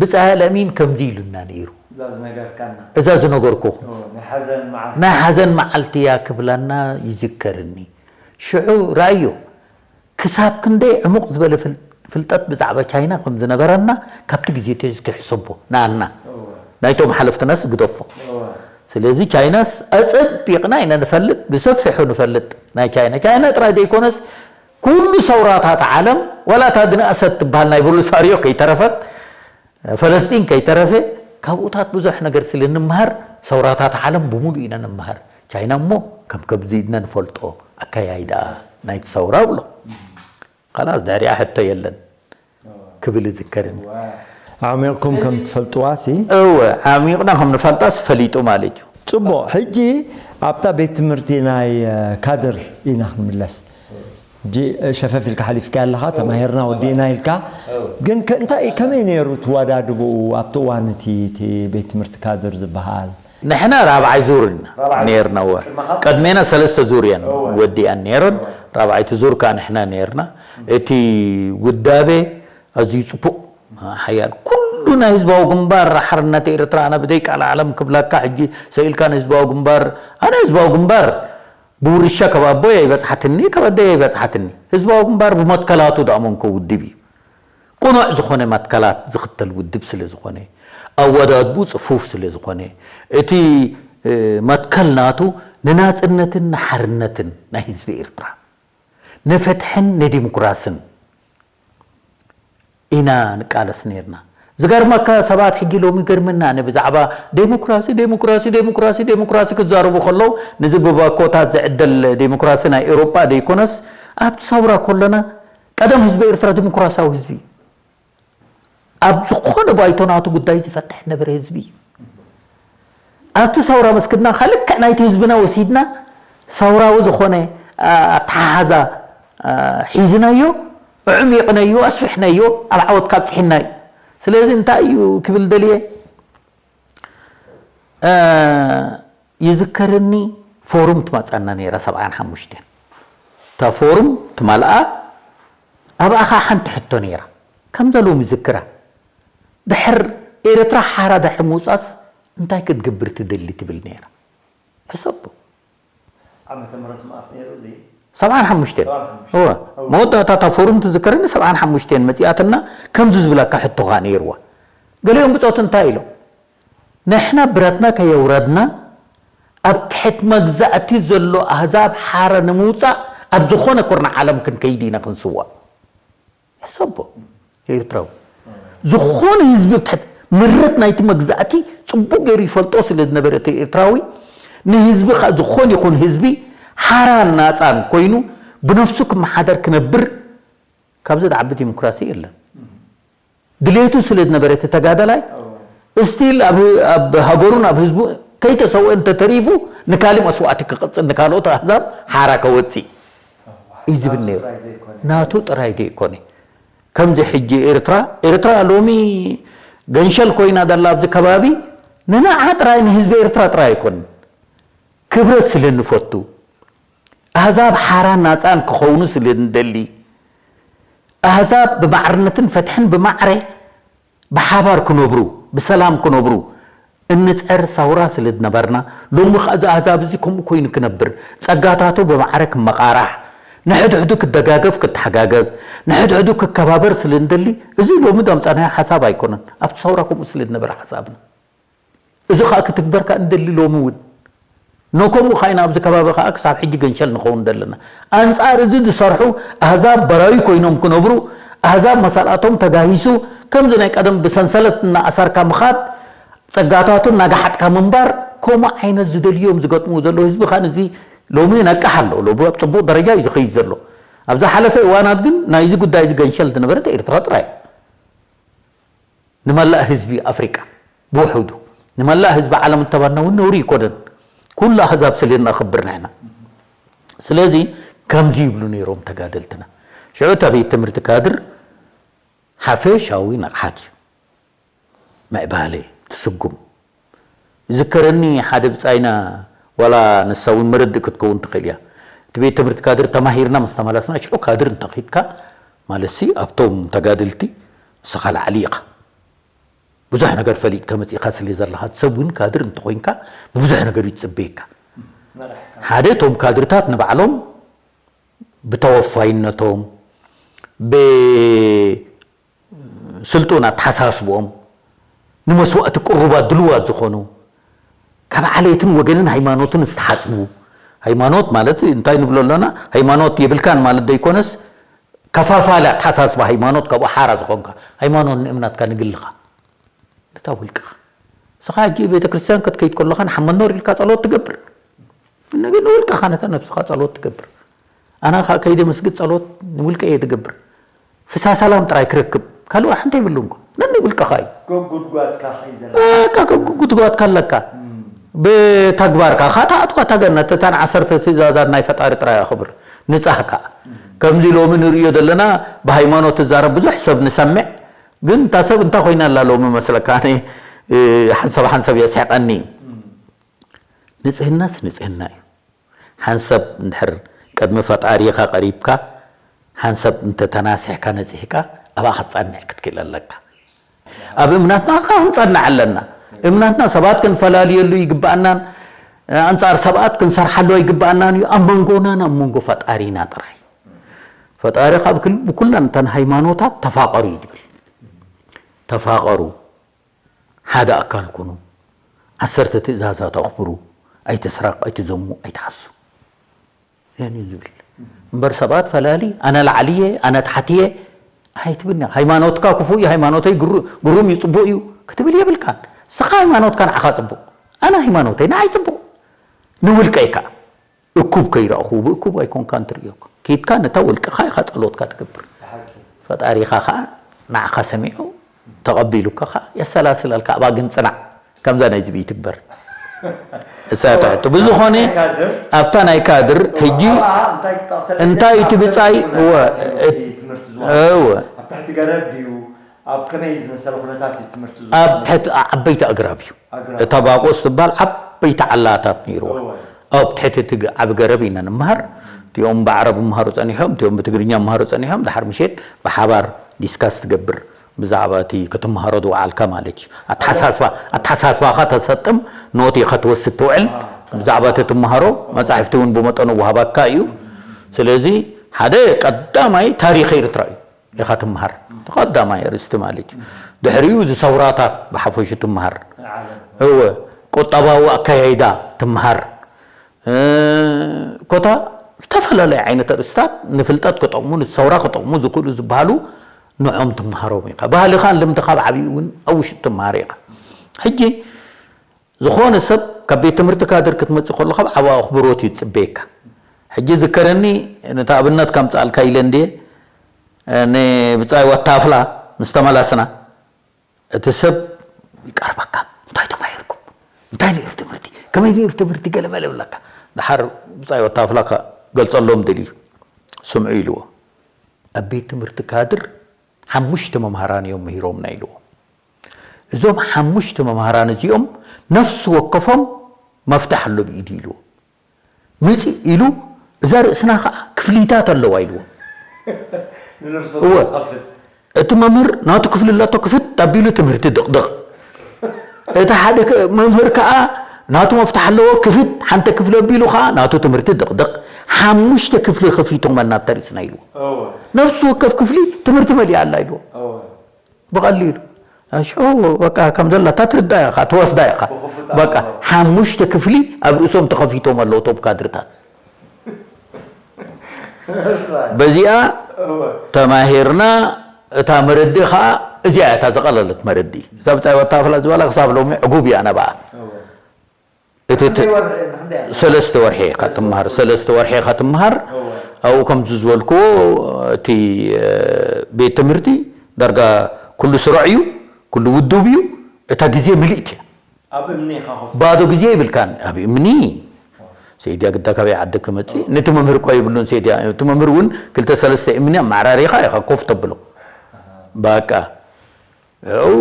ብጻይ ኣለሚን ከምዚ ኢሉና ነይሩ እዛ ዝነገርኩኹ ናይ ሓዘን መዓልቲ እያ ክብላና ይዝከርኒ ሽዑ ራእዮ ክሳብ ክንደይ ዕሙቕ ዝበለ ፍልጠት ብዛዕባ ቻይና ከም ዝነበረና ካብቲ ግዜ ተዝኪ ሕሰቦ ንኣና ናይቶም ሓለፍትናስ ግደፎ ስለዚ ቻይናስ ኣጸቢቕና ኢና ንፈልጥ ብሰፊሑ ንፈልጥ ናይ ቻይና ቻይና ጥራይ ዘይኮነስ ኩሉ ሰውራታት ዓለም ዋላ እታ ድንኣሰት ትበሃል ናይ ቦሊሳርዮ ከይተረፈት ፈለስጢን ከይተረፈ ካብኡታት ብዙሕ ነገር ስለ ንምሃር ሰውራታት ዓለም ብሙሉ ኢና ንምሃር ቻይና እሞ ከም ከብዚ ኢድና ንፈልጦ ኣካያይዳ ናይቲ ሰውራ ብሎ ካላስ ድሕሪኣ ሕቶ የለን ክብል ይዝከርኒ። ዓሚቕኩም ከም ትፈልጥዋ ሲ? እወ ዓሚቕና ከም ንፈልጣስ ፈሊጡ ማለት እዩ። ጽቡቕ ሕጂ ኣብታ ቤት ትምህርቲ ናይ ካድር ኢና ክንምለስ። ሕጂ ሸፈፍ ኢልካ ሓሊፍካያ ኣለኻ ተማሂርና ወዲእና ኢልካ ግን እንታይ ከመይ ነይሩ ትወዳድብኡ ኣብቲ እዋን እቲ እቲ ቤት ትምህርቲ ካድር ዝበሃል? ንሕና ራብዓይ ዙር ኢና ነይርና እወ ቅድሜና ሰለስተ ዙር እየን ወዲኣን ነይረን ራብዓይቲ ዙር ከዓ ንሕና ነይርና እቲ ውዳቤ ኣዝዩ ፅቡቅ ሓያል ኩሉ ናይ ህዝባዊ ግንባር ሓርነት ኤርትራ ኣነ ብደይ ቃል ዓለም ክብለካ ሕጂ ሰኢልካ ንህዝባዊ ግንባር ኣነ ህዝባዊ ግንባር ብውርሻ ካብ ኣቦይ ኣይበፅሓትኒ ካብ ኣደይ ኣይበፅሓትኒ ህዝባዊ ግንባር ብመትከላቱ ደኣ መንኮ ውድብ እዩ ቅኑዕ ዝኾነ መትከላት ዝኽተል ውድብ ስለ ዝኾነ፣ ኣወዳድብኡ ጽፉፍ ስለ ዝኾነ፣ እቲ መትከል ናቱ ንናጽነትን ንሓርነትን ናይ ህዝቢ ኤርትራ፣ ንፍትሕን ንዲሞክራስን ኢና ንቃለስ ነይርና። ዝገርመካ ሰባት ሕጂ ሎሚ ይገርመኒ ኣነ ብዛዕባ ዴሞክራሲ ዴሞክራሲ ዴሞክራሲ ዴሞክራሲ ክዛረቡ ከለዉ ንዚ ብባኮታት ዝዕደል ዴሞክራሲ ናይ ኤውሮጳ ደይኮነስ ኣብቲ ሰውራ ከሎና ቀደም ህዝቢ ኤርትራ ዲሞክራሲያዊ ህዝቢ እዩ። ኣብ ዝኾነ ባይቶ ናቱ ጉዳይ ዝፈትሕ ነበረ ህዝቢ እዩ። ኣብቲ ሰውራ ምስ ክድና ከልክዕ ናይቲ ህዝብና ወሲድና ሰውራዊ ዝኾነ ኣተሓሓዛ ሒዝናዮ፣ ኣዕሚቕናዮ፣ ኣስፊሕናዮ፣ ኣብ ዓወት ካብፅሒና እዩ። ስለዚ እንታይ እዩ ክብል ደልየ ይዝከረኒ ፎርም ትመፀና ነይራ ሰብዓን ሓሙሽተን እታ ፎርም ትመልኣ ኣብኣ ከዓ ሓንቲ ሕቶ ነይራ ከምዛ ሎሚ ይዝክራ ድሕር ኤርትራ ሓራ ድሕር ምውፃስ እንታይ ክትገብር ትደሊ ትብል ነይራ ሕሰቦ ዓመተ ምህረት መኣስ ነይሩ እዚ ሰብዓን ሓሙሽተን። እወ። መወዳእታ እታ ፎርም ትዝከረኒ፣ ሰብዓን ሓሙሽተን መጺኣትና። ከምዚ ዝብለካ ሕቶኻ ነይርዋ። ገሊኦም ብጾት እንታይ ኢሎም? ንሕና ብረትና ከየውረድና፣ ኣብ ትሕቲ መግዛእቲ ዘሎ ኣህዛብ ሓራ ንምውጻእ ኣብ ዝኾነ ኩርናዕ ዓለም ክንከይድ ኢና ክንስዋእ። ሕሰቦ፣ ኤርትራዊ። ዝኾነ ህዝቢ ኣብ ትሕቲ ምረት ናይቲ መግዛእቲ ጽቡቕ ገይሩ ይፈልጦ ስለ ዝነበረ እቲ ኤርትራዊ፣ ንህዝቢ ከኣ ዝኾነ ይኹን ህዝቢ ሓራን ናጻን ኮይኑ ብነፍሱ ክመሓደር ክነብር ካብዚ ዝዓቢ ዲሞክራሲ የለን። ድሌቱ ስለ ዝነበረ እቲ ተጋዳላይ፣ ስቲል ኣብ፣ ኣብ ሃገሩን ኣብ ህዝቡ ከይተሰውአ እንተተሪፉ ንካሊእ መስዋእቲ ክቕጽል፣ ንካልኦት ኣህዛብ ሓራ ከወጽእ እዩ ዝብል ነይሩ። ናቱ ጥራይ ዘይኮነ። ከምዚ ሕጂ ኤርትራ፣ ኤርትራ ሎሚ ገንሸል ኮይና ዘላ ኣብዚ ከባቢ፣ ንንዓ ጥራይ፣ ንህዝቢ ኤርትራ ጥራይ ኣይኮነን። ክብረት ስለ እንፈቱ፣ ኣህዛብ ሓራን ናጻን ክኸውኑ ስለ እንደሊ፣ ኣህዛብ ብማዕርነትን ፍትሕን ብማዕረ ብሓባር ክነብሩ፣ ብሰላም ክነብሩ እንጸር ሰውራ ስለ ዝነበርና፣ ሎሚ ከኣ እዚ ኣህዛብ እዚ ከምኡ ኮይኑ ክነብር፣ ጸጋታቱ ብማዕረ ክመቓራሕ፣ ንሕድሕዱ ክደጋገፍ፣ ክተሓጋገዝ፣ ንሕድሕዱ ክከባበር ስለ እንደሊ፣ እዚ ሎሚ ዘምጻናዮ ሓሳብ ኣይኮነን። ኣብቲ ሰውራ ከምኡ ስለ ዝነበረ ሓሳብና። እዚ ኸኣ ክትግበር ከኣ እንደሊ ሎሚ እውን። ኖ ከምኡ ኸኣ ኢና ኣብዚ ከባቢ ኸኣ ክሳብ ሕጂ ገንሸል ንኸውን ዘለና። ኣንጻር እዚ ዝሰርሑ ኣህዛብ በራዩ ኮይኖም ክነብሩ፣ ኣህዛብ መሳልኣቶም ተጋሂሱ፣ ከምዚ ናይ ቀደም ብሰንሰለት እናኣሰርካ ምኻድ፣ ጸጋታቱ እናገሓጥካ ምንባር፣ ከምኡ ዓይነት ዝደልዮም ዝገጥሙ ዘለዉ ህዝቢ ኸኣ ነዚ ሎሚ ይነቅሕ ኣሎ። ሎሚ ኣብ ጽቡቕ ደረጃ እዩ ዝኸይድ ዘሎ። ኣብ ዝሓለፈ እዋናት ግን ናይዚ ጉዳይ እዚ ገንሸል ዝነበረት ኤርትራ ጥራይ እያ። ንመላእ ህዝቢ ኣፍሪቃ ብውሑዱ፣ ንመላእ ህዝቢ ዓለም እንተባና እውን ነውሪ ኣይኮነን። ኩሉ ኣህዛብ ስለ ነኽብር ንሕና። ስለዚ ከምዚ ይብሉ ነይሮም ተጋደልትና። ሽዑ እታ ቤት ትምህርቲ ካድር ሓፈሻዊ ንቕሓት እዩ። ምዕባለ ትስጉም። ይዝከረኒ ሓደ ብጻይና፣ ዋላ ንሳ እውን መረድእ ክትከውን ትኽእል እያ። እቲ ቤት ትምህርቲ ካድር ተማሂርና ምስ ተመለስና፣ ሽዑ ካድር እንተኺድካ ማለትሲ ኣብቶም ተጋደልቲ ንስኻ ላዕሊ ኢኻ። ብዙሕ ነገር ፈሊጥካ መጺእካ ስለ ዘለኻ፣ እቲ ሰብ እውን ካድር እንተኾይንካ ብብዙሕ ነገር እዩ ዝጽበየካ። መራሕካ። ሓደ እቶም ካድርታት ንባዕሎም ብተወፋይነቶም፣ ብስልጡን ኣተሓሳስብኦም፣ ንመስዋእቲ ቅሩባት ድልዋት ዝኾኑ፣ ካብ ዓሌትን ወገንን ሃይማኖትን ዝተሓጽቡ፣ ሃይማኖት ማለት እንታይ ንብሎ ኣለና? ሃይማኖት የብልካን ማለት ዘይኮነስ፣ ከፋፋሊ ኣተሓሳስባ ሃይማኖት ካብኡ ሓራ ዝኾንካ፣ ሃይማኖት ንእምናትካ ንግልኻ፣ ነታ ውልቅኻ። ንስኻ ሕጂ ቤተ ክርስቲያን ክትከይድ ከለኻ ንሓመድ ኖር ኢልካ ጸሎት ትገብር። ንግ-፣ ንውልቅኻ ነታ ነብስኻ ጸሎት ትገብር። ኣነ ኸኣ ከይደ መስጊድ ጸሎት ንውልቀ እየ ዝገብር። ፍስሃ ሰላም ጥራይ ክረክብ፣ ካልእ ሓንቲ የብሉን እኮ። ነኒ ውልቅኻ እዩ። ጎብ ጉድጓድካ ኸይዘላ። በቃ፣ ጎብ ጉድጓድካ ኣለካ። እም። ብተግባርካ፣ ኻታ ኣትኳ እታ ገነት፣ እተን ዓሰርተ ትእዛዛት ናይ ፈጣሪ ጥራይ ኣኽብር። ንጻህ ከኣ። እም። ከምዚ ሎሚ ንርእዮ ዘለና፣ ብሃይማኖት ትዛረብ ብዙሕ ሰብ ንሰምዕ፣ ግን እታ ሰብ እንታይ ኮይና ኣላ ሎሚ መስለካ? ኣነ፣ እ፣ ሓንሳብ ሓንሳብ የስሕቐኒ። እም። ንጽህናስ ንጽህና እዩ። ሓንሳብ እንድሕር ቅድሚ ፈጣሪኻ ቀሪብካ፣ ሓንሳብ እንተተናሲሕካ ነጺህካ፣ ኣብኣ ክትጸንዕ ክትክእል ኣለካ። ኣብ እምነትና ኸኣ ክንጸንዕ ኣለና። እምነትና ሰባት ክንፈላልየሉ ይግብኣናን፣ ኣንጻር ሰባት ክንሰርሓሉ ኣይግብኣናን እዩ። ኣብ መንጎናን ኣብ መንጎ ፈጣሪና ጥራይ። ፈጣሪ ካብ ክል-፣ ብኩለን እተን ሃይማኖታት ተፋቐሩ እዩ ዝብል። ተፋቐሩ፣ ሓደ ኣካል ኩኑ፣ ዓሰርተ ትእዛዛት ኣኽብሩ፣ ኣይትስረቕ፣ ኣይትዘሙ፣ ኣይትሓሱ። ያን እዩ ዝብል። እምበር ሰባት ፈላሊ፣ ኣነ ላዕሊ እየ፣ ኣነ ታሕቲ እየ ኣይትብል። ሃይማኖትካ ክፉእ እዩ፣ ሃይማኖተይ ግሩ-፣ ግሩም እዩ፣ ጽቡቕ እዩ ክትብል የብልካን። ንስኻ ሃይማኖትካ ንዓኻ ጽቡቕ፣ ኣነ ሃይማኖተይ ንዓይ ጽቡቕ። ንውልቀይ ከኣ እኩብ ከይረእኹ፣ ብእኩብ ኣይኮንካን ትርእዮ። ኬድካ ነታ ውልቅኻ ኢኻ ጸሎትካ ትገብር። ብሓቂ። ፈጣሪኻ ከኣ ንዓኻ ሰሚዑ ተቐቢሉካ ከኣ የሰላስለልካ። ኣብኣ ግን ጽናዕ፣ ከምዛ ናይዚ ብኢትግበር። እሳ እያ ትሕቶ። ብዝኾነ፣ ካድር። ኣብታ ናይ ካድር፣ ሕጂ ኣብኣ እንታይ ክጠቕሰልካ እንታይ እቲ ብጻይ፣ ክጠቕሰልካ እወ፣ እዩ እቲ ትምህርቲ ዝወሃብ? እወ። ኣብ ትሕቲ ገረብ ድዩ? ኣብ ከመይ ዝመሰለ ኩነታት እዩ ትምህርቲ ዝወሃብ? ኣብ ትሕቲ ዓበይቲ ኣግራብ እዩ። ኣግራብ። እታ ባቆስ ትበሃል ዓበይቲ ዓላታት ነይርዋ። እወ። ኣብ ትሕቲ እቲ ግ-፣ ዓቢ ገረብ ኢና ንመሃር። እቲኦም ብዓረብ ይመሃሩ ጸኒሖም፣ እቲኦም ብትግርኛ ይመሃሩ ጸኒሖም። ድሓር ምሸት ብሓባር ዲስካስ ትገብር። ብዛዕባ እቲ ክትመሃሮ ዝወዓልካ ማለት እዩ። ኣተሓሳስባ-፣ ኣተሓሳስባኻ ተሰጥም፣ ኖት ኢኻ ትወስድ ትውዕል። ኣዎ። ብዛዕባ እቲ ትመሃሮ መጻሕፍቲ እውን ብመጠኑ ወሃባካ እዩ። ስለዚ ሓደ ቀዳማይ ታሪኽ ኤርትራ እዩ ኢኻ ትምሃር። ቀዳማይ ኣርእስቲ ማለት እዩ። ድሕሪኡ እዚ ሰውራታት ብሓፈሹ ትምሃር። እወ፣ ቁጠባዊ ኣካያይዳ ትምሃር። እ፣ ኮታ ዝተፈላለዩ ዓይነት ኣርእስታት ንፍልጠት ክጠቕሙ፣ ንሰውራ ክጠቕሙ ዝኽእሉ ዝበሃሉ ንዖም ትምሃሮም ኢኻ። ባህልኻን ልምድኻ ኣብ ዓብዩ እውን ኣብ ውሽጢ ትምሃር ኢኻ። ሕጂ ዝኾነ ሰብ ካብ ቤት ትምህርቲ ካድር ክትመጽእ ከለኻ ብዓቢ ኣኽብሮት እዩ ዝጽበየካ። ሕጂ ዝከረኒ፣ ነቲ ኣብነት ከምጽኣልካ ኢለ እንድየ፣ ንብጻይ ወታፍላ ምስ ተመላስና፣ እቲ ሰብ ይቀርበካ፣ "እንታይ ተማሂርኩም? እንታይ ነይሩ ትምህርቲ? ከመይ ነይሩ ትምህርቲ?" ገለ መለ ይብለካ። ደሓር ብጻይ ወታፍላ ከ-፣ ገልጸሎም ደልዩ፣ "ስምዑ" ኢልዎ። ኣብ ቤት ትምህርቲ ካድር ሓሙሽተ መምሃራን እዮም ምሂሮምና ኢልዎ። እዞም ሓሙሽተ መምሃራን እዚኦም ነፍሲ ወከፎም መፍትሕ ኣሎ ብኢዱ ኢልዎ። ምጽእ ኢሉ፣ "እዛ ርእስና ኸኣ ክፍሊታት ኣለዋ" ኢልዎ። ንነፍሲ እወ። ወከፍ ክኸፍት። እቲ መምህር ናቱ ክፍሊ ኣለቶ ክፍት ኣቢሉ ትምህርቲ ድቕድቕ። እቲ ሓደ ከ-፣ መምህር ከኣ ናቱ መፍትሕ ኣለዎ ክፍት፣ ሓንቲ ክፍሊ ኣቢሉ ኸኣ ናቱ ትምህርቲ ድቕድቕ። ሓሙሽተ ክፍሊ ከፊቶመልና ኣብታ ርእስና ኢልዎ። እወ። ነፍሲ ወከፍ ክፍሊ ትምህርቲ መሊኣ ኣላ ኢልዎ። እወ። ብቐሊሉ። ሽዑ በቃ ከም ዘላታ ትርዳእ ኢኻ፣ ትወስዳ ኢኻ። ብኽፉት በቃ ኣእምሮ። ሓሙሽተ ክፍሊ ኣብ ርእሶም ተኸፊቶም ኣለዉ እቶም ካድርታት። በዚኣ እወ። ተማሂርና፣ እታ መረዲ ኸኣ እዚኣ እያ እታ ዝቐለለት መረዲ። እዛ ብጻይ ወታፍላ ዝበላ ክሳብ ሎሚ ዕጉብ እያ ኣነ ብኣ። እወ። እቲ ት-፣ ክንደይ ወርሒ፣ ክንደይ? ሰለስተ ወርሒ ኢኻ ትምሃር፣ ሰለስተ ወርሒ ኢኻ ትምሃር። እወ። ኣብኡ ከምዚ ዝበልክዎ፣ እቲ፣ እ፣ ቤት ትምህርቲ ዳርጋ ኩሉ ስሩዕ እዩ፣ ኩሉ ውዱብ እዩ። እታ ግዜ ምልእቲ እያ። ኣብ እምኒ ኢኻ ኮፍ ባዶ ግዜ ይብልካን። ኣብ እምኒ። ሴድያ ግዳ ካበይ ዓዲ ክመጽእ? ነቲ መምህር እኳ የብሉን ሴድያ። እቲ መምህር እውን ክልተ ሰለስተ እምኒ ኣመዓራሪኻ ኢኻ ኮፍ ተብሎ። ኣሃ። በቃ። ያው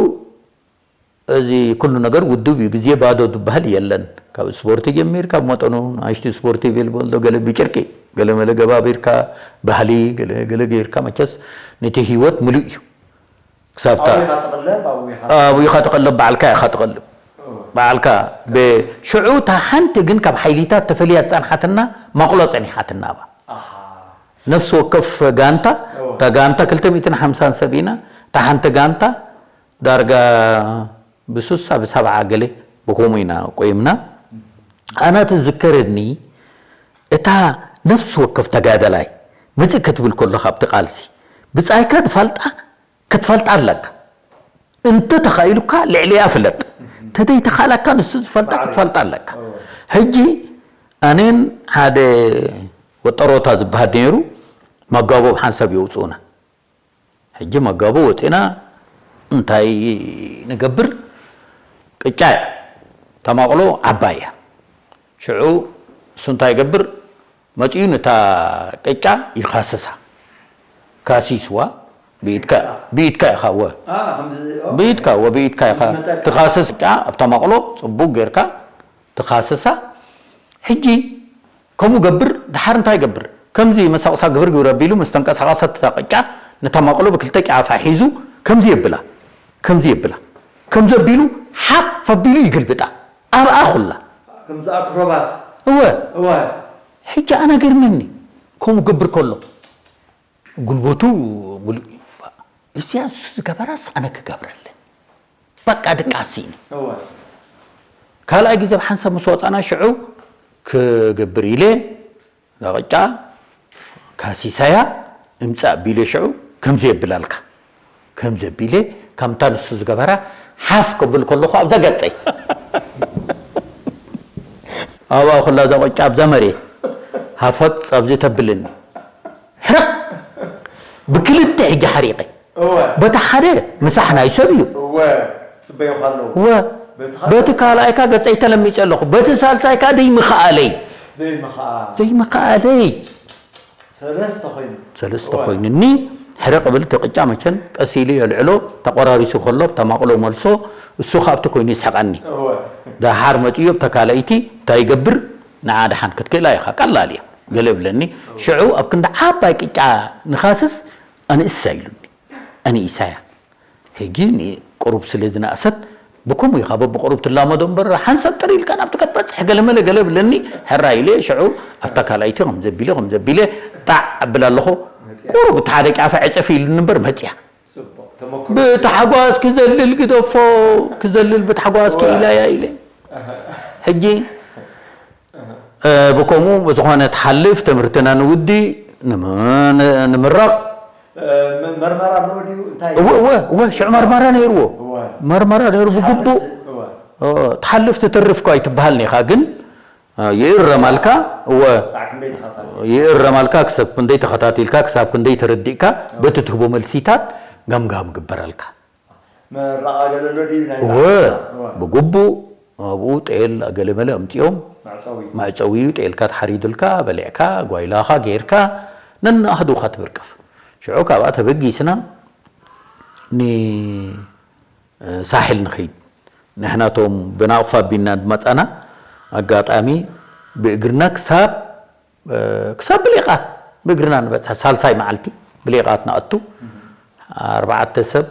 እዚ ኩሉ ነገር ውዱብ እዩ። ግዜ ባዶ ዝበሃል የለን። ካብ ስፖርቲ ጀሚርካ፣ ብመጠኑ ንኣሽቱ ስፖርቲ ይብል በልዶ፣ ገለ ብጭርቂ፣ ገለ መለ ገባቢርካ፣ ባህሊ፣ ገለ፣ ገለ ጌርካ፣ መቸስ ነቲ ህይወት ምሉእ እዩ። ክሳብ እታ ኣብኡ ኢኻ ትቕለብ፣ ኣብኡ ኢኻ ኣብኡ ኢኻ ትቕለብ፣ ባዕልካ ኢኻ ትቕልብ። እወ። ባዕልካ ብ-፣ ሽዑ እታ ሓንቲ ግን ካብ ሓይሊታት ተፈልያ ዝጸንሓትና መቕሎ ጸኒሓትና እባ። ኣሃ። ነፍሲ ወከፍ ጋንታ፣ እወ። እታ ጋንታ ክልተ ሚእትን ሓምሳን ሰብ ኢና፣ እታ ሓንቲ ጋንታ ዳርጋ ብስሳ ብሰብዓ ገለ ብከምኡ ኢና ቆይምና። ኣነ ትዝከረኒ እታ ነፍሲ ወከፍ ተጋዳላይ ምጽእ ክትብል ከሎ ካብቲ ቃልሲ ብጻይካ ትፈልጣ ክትፈልጣ ኣለካ። እንተ ተኻኢሉካ ልዕሊኣ ፍለጥ። እንተዘይተኻእላካ ንሱ ዝፈልጣ ክትፈልጣ ኣለካ። ሕጂ ኣነን ሓደ ወጠሮታ ዝበሃል ነይሩ፣ መጋቦ ብሓንሳብ የውፅኡና። ሕጂ መጋቦ ወፂና እንታይ ንገብር? ቅጫ እያ። ተማቕሎ ዓባይ እያ። ሽዑ እሱ እንታይ ይገብር? መፂኡ ነታ ቅጫ ይኻስሳ። ካሲስዋ ብኢድካ፣ ብኢድካ ኢኻ፣ ወ። ኣ፣ ከምዚ፣ ኦ። ብኢድካ፣ ወ፣ ብኢድካ ኢኻ። ከምዚ መጠን። ትኻስስ ቅጫ ኣብ ተማቕሎ ፅቡቅ ጌርካ ትኻስሳ። ሕጂ ከምኡ ገብር፣ ድሓር እንታይ ይገብር? ከምዚ መሳቕሳ ግብር ግብር ኣቢሉ ምስ ተንቀሳቐሰት እታ ቅጫ፣ ነታ ማቕሎ ብክልተ ጫፋ ሒዙ ከምዚ የብላ፣ ከምዚ የብላ። ከምዚ ኣቢሉ ሓፍ ኣቢሉ ይግልብጣ። ኣብኣ ኩላ። ከምዚ ኣክሮባት። እወ። እወ። ሕጂ ኣነ ገርመኒ፣ ከምኡ ገብር ከሎ። ጉልበቱ ሙሉእ እዩ። እዚኣ ንሱ ዝገበራስ ኣነ ክገብረለን። በቃ ድቃስ ስኢነ። እወ። ካልኣይ ግዜ ብሓንሳብ ምስ ወጻና ሽዑ ክገብር ኢለ፣ እዛ ቅጫ ካሲሳያ እምጻእ ቢለ ሽዑ ከምዚ የብላልካ። ከምዚ ኣቢለ፣ ከምታ ንሱ ዝገበራ ሓፍ ክብል ከለኹ ኣብዛ ገጸይ። ኣብኣ ኩላ እዛ ቅጫ ኣብዛ መሬት ሃፈጥ ኣብዚ ተብልኒ። ሕርቕ! ብክልተ ሕጂ ሓሪቐ። እወ። በቲ ሓደ ምሳሕ ናይ ሰብ እዩ። እወ፣ ጽበዮ ከለዉ። እወ። በቲ ካልኣይ በቲ ካልኣይ ከኣ ገጸይ ተለሚጸ ኣለኹ። በቲ ሳልሳይ ከኣ ዘይምኽኣለይ። ዘይምኽኣል። ዘይምኽኣለይ። ሰለስተ ኮይኑ። ሰለስተ እወ። ኮይኑኒ፣ ሕርቕ እብል፣ እቲ ቅጫ መቸን ቀስ ኢሉ የልዕሎ፣ ተቆራሪሱ ከሎ፣ ተማቕሎ መልሶ፣ እሱ ካብቲ ኮይኑ ይስሕቐኒ። እወ። ደሓር መጺኡ ኣብታ ካልኣይቲ እንታይ ይገብር? ንዓ ደሓን ክትክእላ ኢኻ፣ ቀላል እያ። ገለ ይብለኒ። እወ። ሽዑ ኣብ ክንዲ ዓባይ ቅጫ ንኻስስ፣ ኣንእሳ ኢሉኒ። ኣንኢሳያ። ሕጂ ንቁሩብ ስለ ዝነኣሰት፣ ብከምኡ ኢኻ በብቁሩብ ትላመዶ እምበር፣ ሓንሳብ ጥር ኢልካ ናብቲ ክትበጽሕ ገለመለ ገለ ብለኒ፣ ሕራይ ኢለ፣ ሽዑ ኣብታ ካልኣይቲ ከም ዘቢለ፣ ከም ዘቢለ፣ ጣዕ ኣብል ኣለኹ። ቁሩብ እቲ ሓደ ጫፋ ዕፅፍ ኢሉኒ እምበር መፅያ። ብታሕጓስ ክዘልል ግደፎ፣ ክዘልል ብታሕጓስ ክኢላያ ኢለ። ሕጂ ብከምኡ ዝኾነ ትሓልፍ ትምህርትና ንውዲ ንምረቕ። መርመራ ኣለዎ ድዩ እንታይ? እወ እወ እወ ሽዑ መርመራ ነይርዎ። መርመራ ነይሩ ብግቡእ ትሓልፍ ትተርፍ እኳ ኣይትበሃልን ኢኻ ግን ይእረማልካ። እወ ይእረማልካ። ክሳብ ክንደይ ተኸታቲልካ ክሳብ ክንደይ ተረዲእካ በቲ ትህቦ መልሲታት ገምጋም ግበረልካ። መራቓ ገለ ኣሎ ድዩ ናይ እወ ብግቡእ ኣብኡ ጤል ገለመለ ኣምፂኦም። መዕፀዊ እዩ። ጤልካ ተሓሪዱልካ በሊዕካ ጓይላኻ ጌርካ ነናኣህዱኻ ትብርቅፍ። ሽዑ ካብኣ ተበጊስና ንሳሕል ንኸይድ። ንሕናቶም ብናቕፋ ኣቢና ዝመፃና ኣጋጣሚ ብእግርና ክሳብ ክሳብ ብሌቓት ብእግርና ንበፅሐ። ሳልሳይ መዓልቲ ብሌቓት ንኣቱ ኣርባዕተ ሰብ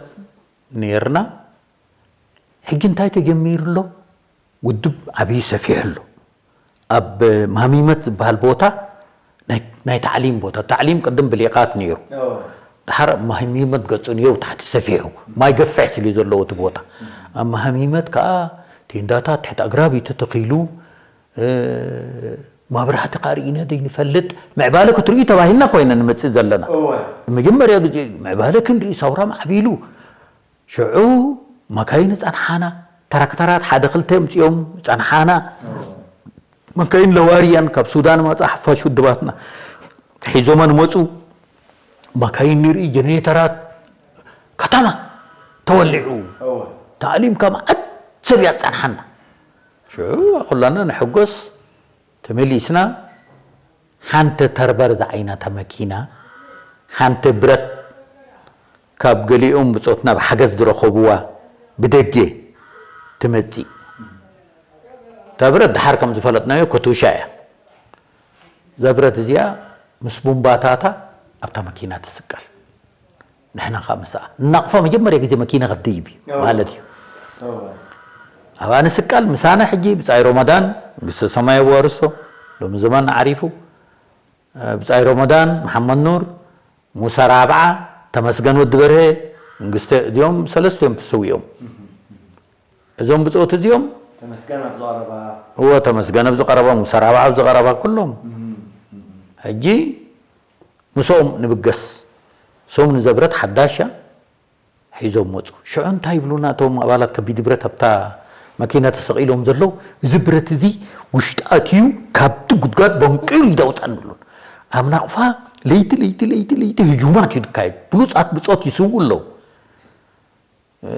ነይርና። ሕጂ እንታይ ተጀሚሩ ኣሎ? ውድብ ዓብዩ ሰፊሑ ኣሎ። ኣብ ማህሚመት ዝበሃል ቦታ ናይ ታዕሊም ቦታ፣ ታዕሊም ቅድም ብሌቓት ነይሩ። ድሓር ኣብ ማህሚመት ገፁ ነይሩ ታሕቲ ሰፊሑ ማይ ገፍሕ ስለ ዘለዎ እቲ ቦታ። ኣብ ማህሚመት ከዓ ቴንዳታት ትሕቲ ኣግራብ እዩ ተተኺሉ። ማብራህቲ ከዓ ርኢና ዘይንፈልጥ ምዕባለ ክትርእዩ ተባሂልና ኮይና ንመፅእ ዘለና። መጀመርያ ግዜ እዩ ምዕባለ ክንርኢ፣ ሰውራ ማዕቢሉ። ሽዑ መካይን ጸንሓና፣ ተራክተራት ሓደ ክልተ ኣምጺኦም ጸንሓና። መካይን ለዋርያን ካብ ሱዳን መጻ ሓፋሽ ውድባትና ሒዞመን መጹ። መካይን ንርኢ፣ ጀነሬተራት፣ ከተማ ተወሊዑ። ተኣሊምካ መዓት ሰብ እያ ጸንሓና። ሽዑ ኩላና ንሕጎስ። ተመሊስና ሓንቲ ተርበር ዝዓይነታ መኪና ሓንቲ ብረት ካብ ገሊኦም ብጾትና ብሓገዝ ዝረኸብዋ ብደገ ትመጽእ። እታ ብረት ድሓር ከም ዝፈለጥናዮ ከቱሻ እያ። እዛ ብረት እዚኣ ምስ ቡምባታታ ኣብታ መኪና ትስቀል። ንሕና ከዓ ምስኣ ንናቕፋ መጀመርያ ግዜ መኪና ክትድይብ እዩ ማለት እዩ። ኣብኣ ንስቀል ምሳና ሕጂ ብጻይ ሮመዳን መንግስተ ሰማይ የዋርሶ ሎሚ ዘመን ዓሪፉ ብጻይ ሮመዳን መሓመድ ኑር ሙሳ ራብዓ ተመስገን ወዲ በርሀ መንግስተ እዚኦም ሰለስቲኦም ተሰዊኦም። እዞም ብጾት እዚኦም ተመስገን ኣብ ዝቐረባ እወ ተመስገን ኣብ ዝቐረባ ሙሳ ራብዓ ኣብ ዝቐረባ ኩሎም ሕጂ ምስኦም ንብገስ። እሶም ንዘብረት ሓዳሻ ሒዞም መፁ። ሽዑ እንታይ ይብሉና እቶም ኣባላት ከቢድ ብረት ኣብታ መኪና ተሰቒሎም ዘለዉ፣ እዚ ብረት እዚ ውሽጢ ኣትዩ ካብቲ ጉድጓድ በንቂሩ እዩ ዘውፀን ይብሉን። ኣብ ናቕፋ ለይቲ ለይቲ ለይቲ ለይቲ ህጁማት እዩ ዝካየድ። ብሉፃት ብፆት ይስውኡ ኣለዉ።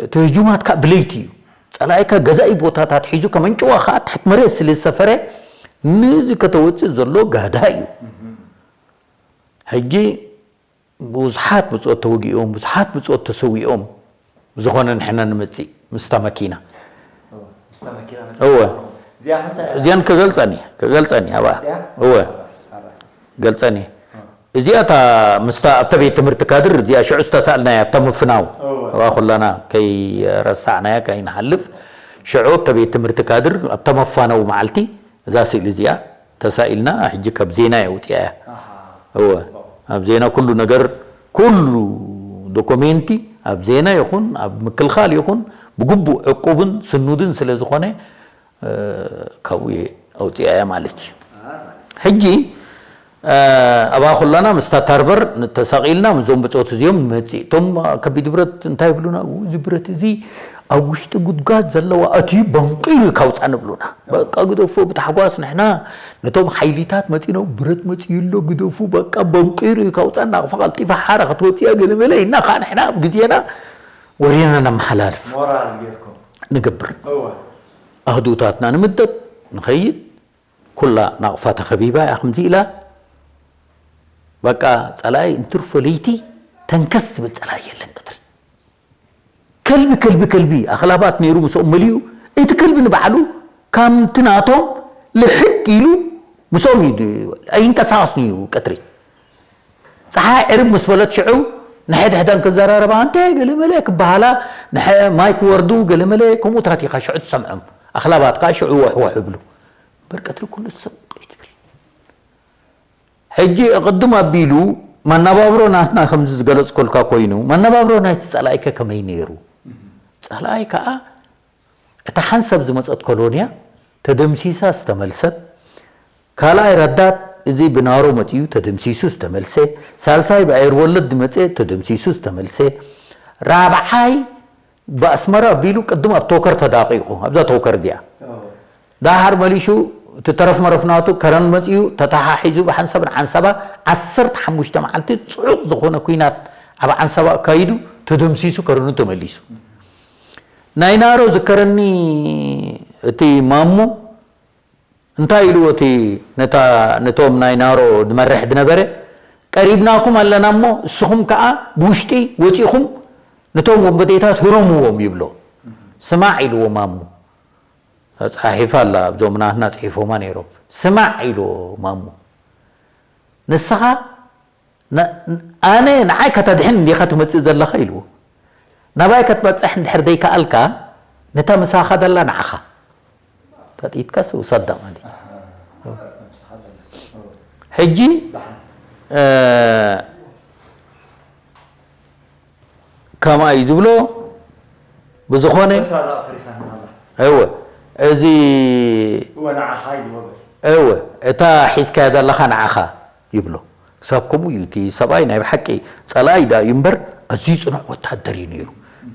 እቲ ህጁማት ከዓ ብለይቲ እዩ። ፀላኢካ ገዛኢ ቦታታት ሒዙ ከመንጭዋ ከዓ ትሕቲ መሬት ስለ ዝሰፈረ ንዚ ከተወፅእ ዘሎ ጋዳ እዩ። ሕጂ ብዙሓት ብፆት ተወጊኦም፣ ብዙሓት ብፆት ተሰዊኦም ብዝኾነ ንሕና ንመፅእ ምስታ መኪና። ምስታ መኪና እወ። መፂእ። እዚኣ እንታይ እያ? እዚኣን ከገልፀን እየ፣ ከገልፀን እየ ኣብኣ። እዚኣ? እወ። ኣራ፣ ኣራ። ገልፀን እየ። እዚኣ እታ ምስታ ኣብታ ቤት ትምህርቲ ካድር እዚኣ ሽዑ ዝተሳእልናያ ኣብታ ምፍናው እወ። ኣብኣ ኩላና ከይረሳዕናያ ከይንሓልፍ ሽዑ ኣብታ ቤት ትምህርቲ ካድር ኣብታ መፋነዊ መዓልቲ እዛ ስእሊ እዚኣ ተሳኢልና ሕጂ ካብ ዜና እየ ኣውፂኣያ። ኣሃ። እወ። ኣብ ዜና ኩሉ ነገር ኩሉ ዶኮሜንቲ ኣብ ዜና ይኹን ኣብ ምክልኻል ይኹን ብግቡእ ዕቁብን ስኑድን ስለ ዝኾነ ካብኡ እየ ኣውፂኣያ ማለት እዩ። ሕጂ ኣብኣ ኩላና ምስታ ታርበር ተሳቒልና ምስዞም ብፆት እዚኦም ንመፅእ። እቶም ከቢድ ብረት እንታይ ይብሉና? እዚ ብረት እዚ ኣብ ውሽጢ ጉድጓድ ዘለዋ ኣትዩ በንቂሩ እዩ ካውፃ ንብሉና። በቃ ግደፎ ብታሕጓስ ንሕና ነቶም ሓይሊታት መፂኖም ብረት መፅዩ ኣሎ ግደፉ በቃ በንቂሩ እዩ ካውፃ ናቕፋ ቀልጢፋ ሓራ ክትወፅያ ገለመለ ኢልና ከዓ ንሕና ኣብ ግዜና ወሬና ነመሓላልፍ ሞራል ጌርኩም። ንገብር። እወ። ኣህዱታትና ንምደብ ንኸይድ ኩላ ናቕፋ ተኸቢባ እያ ከምዚ ኢላ በቃ ፀላኢ እንትርፎ ለይቲ ተንከስ ዝብል ፀላኢ የለን ቀትሪ። ከልቢ ከልቢ ከልቢ ኣኽላባት ነይሩ ምስኦም መሊኡ እቲ ከልቢ ንባዕሉ ከምቲ ናቶም ልሕድ ኢሉ ምስኦም እዩ ድ- ኣይንቀሳቐስን እዩ ቀትሪ። ፀሓይ ዕርብ ምስ በለት ሽዑ ንሕድሕደን ክዘራረባ እንተ ገለ መለ ክበሃላ ንሐ- ማይ ክወርዱ ገለ መለ ከምኡታት ኢኻ ሽዑ ትሰምዖም። ኣኽላባት ከዓ ሽዑ ወሕወሕ ይብሉ እምበር ቀትሪ ኩሉ ሰብ ጠይ ትብል። ሕጂ ቅድም ኣቢሉ መነባብሮ ናትና ከምዚ ዝገለጽኩልካ ኮይኑ፣ መነባብሮ ናይቲ ጸላኢከ ከመይ ነይሩ? ጸላኢ ከኣ እታ ሓንሳብ ዝመጸት ኮሎንያ ተደምሲሳ ዝተመልሰት፣ ካልኣይ ረዳት እዚ ብናሮ መጺኡ ተደምሲሱ ዝተመልሰ፣ ሳልሳይ ብኣየር ወለድ ዝመጸ ተደምሲሱ ዝተመልሰ፣ ራብዓይ ብኣስመራ ኣቢሉ ቅድም ኣብ ቶከር ተዳቂቑ፣ ኣብዛ ቶከር እዚኣ። ደሓር መሊሹ እቲ ተረፍ መረፍ ናቱ ከረን መጺኡ ተተሓሒዙ ብሓንሳብ ንዓንሳባ ዓሰርተ ሓሙሽተ መዓልቲ ጽዑቕ ዝኾነ ኲናት ኣብ ዓንሳባ ኣካይዱ ተደምሲሱ ከረኑ ተመሊሱ። ናይ ናሮ ዝከረኒ እቲ ማሞ እንታይ ኢልዎ እቲ ነታ ነቶም ናይ ናሮ ዝመርሕ ዝነበረ፣ ቀሪብናኩም ኣለና እሞ እስኹም ከኣ ብውሽጢ ወጺኹም ነቶም ወንበዴታት ህረምዎም ይብሎ። ስማዕ ኢልዎ ማሞ። ተጻሒፋ ኣላ ኣብዞም ናትና ጽሒፎማ ነይሮም። ስማዕ ኢልዎ ማሞ። ንስኻ ን- ኣነ ንዓይ ከተድሕን እንዲኻ ትመጽእ ዘለኻ ኢልዎ። ናባይ ክትበጽሕ እንድሕር ዘይከኣልካ ነታ ምሳኻ ዘላ ንዓኻ ፈጢጥካስ ውሰዳ ማለት እዩ። ሕጂ እ፣ ከምኣ እዩ ዝብሎ። ብዝኾነ እወ እዚ እወ እታ ሒዝካያ ዘለኻ ንዓኻ ይብሎ። ክሳብ ከምኡ እዩ እቲ ሰብኣይ ናይ ብሓቂ ጸላኢ ደኣ እዩ እምበር ኣዝዩ ጽኑዕ ወተሃደር እዩ ነይሩ።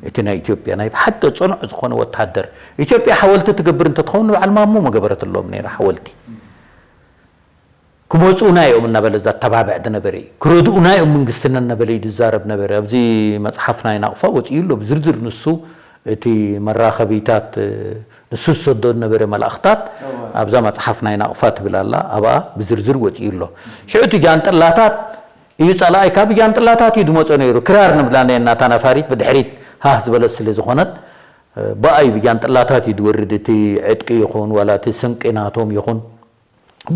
እቲ ናይ ኢትዮጵያ ናይ ብሓቂ ጽኑዕ ዝኾነ ወተሃደር። ኢትዮጵያ ሓወልቲ ትገብር እንተትኸውን ንበዓል ማሞ መገበረትሎም ነይራ ሓወልቲ። ክመጹና እዮም እናበለ ዘተባብዕ ዝነበረ እዩ። ክረድኡና እዮም መንግስትና እናበለ እዩ ዝዛረብ ነበረ። ኣብዚ መጽሓፍ ናይ ናቕፋ ወጺኡ ኣሎ ብዝርዝር ንሱ እቲ መራኸቢታት ንሱ ዝሰዶ ዝነበረ መልእኽታት ኣብዛ መጽሓፍ ናይ ናቕፋ ትብል ኣላ ኣብኣ ብዝርዝር ወጺኡ ኣሎ። ሽዑ እቲ ጃንጥላታት እዩ ጸላኢካ ብጃንጥላታት እዩ ዝመጾ ነይሩ። ክራር ንብላ ነየና እታ ነፋሪት ብድሕሪት ሃህ ዝበለት ስለ ዝኾነት ብኣይ ብጃንጥላታት እዩ ዝወርድ እቲ ዕጥቂ ይኹን ዋላ እቲ ስንቂ ናቶም ይኹን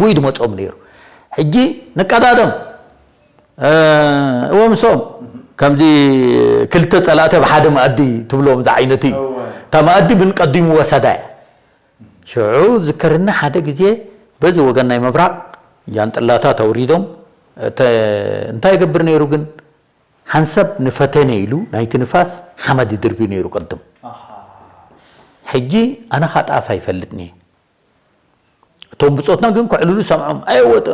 ብኡ ድመጾም ነይሩ። ሕጂ ንቀዳደም እወ ምስኦም ከምዚ ክልተ ጸላእቲ ኣብ ሓደ መኣዲ ትብሎም ዝዓይነቱ እዩ። እታ መኣዲ ምን ቀዲሙ ወሰዳ እያ። ሽዑ ዝከርኒ ሓደ ግዜ በዚ ወገን ናይ ምብራቕ ጃንጥላታት ኣውሪዶም እንታይ ይገብር ነይሩ ግን ሓንሳብ ንፈተነ ኢሉ ናይቲ ንፋስ ሓመድ ይድርቢ ነይሩ ቅድም። ሕጂ ኣነ ኻጣፍ ኣይፈልጥን እየ። እቶም ብጾትና ግን ክዕልሉ ሰምዖም ኣይወጥ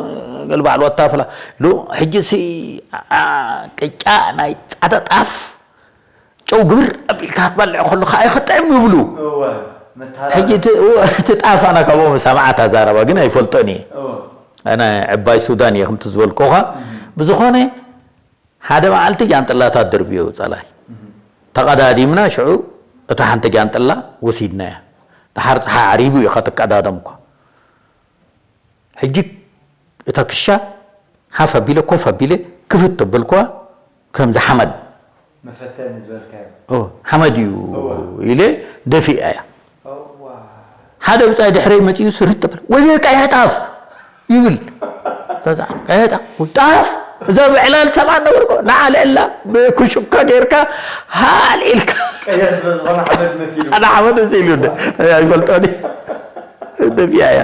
ገልባዕሉ ኣታፍላ ሎ ሕጂ ሲ ቅጫ ናይ ጻዕዳ ጣፍ ጨው ግብር ኣቢልካ ክትበልዕ ከለኻ ኣይኸጥዕም ይብሉ። ሕጂ እቲ ጣፍ ኣነ ካብኦም ሰማዓት ኣዛረባ ግን ኣይፈልጦን እየ። ኣነ ዕባይ ሱዳን እየ ከምቲ ዝበልኩኻ። ብዝኾነ ሓደ መዓልቲ ጃንጥላታት ደርብዮ ጸላይ ተቐዳዲምና ሽዑ እታ ሓንቲ ጃንጥላ ወሲድናያ። ደሓር ጸሓይ ዓሪቡ ኢኻ ትቀዳደም እኳ። ሕጂ እታ ክሻ ሓፍ ኣቢለ ኮፍ ኣቢለ ክፍት ተበልኩዋ ከምዚ ሓመድ መፈተኒ ዝበልካዮ ሓመድ እዩ ኢለ ደፊኣያ። ሓደ ብጻይ ድሕረይ መጺኡ ስርጥ በለ ወየ ቀይሕ ጣፍ ይብል። ቀይሕ ጣፍ ወይ ጣፍ እዛ ብዕላል ሰብኣ ነበርኮ ንዓ ልዕላ ብክሹካ ጌርካ ሃል ኢልካ ቀይሕ ስለ ዝኾነ ሓመድ መሲሉ። ኣነ ሓመድ መሲሉ ኣይፈልጦኒ። ደፊኣያ።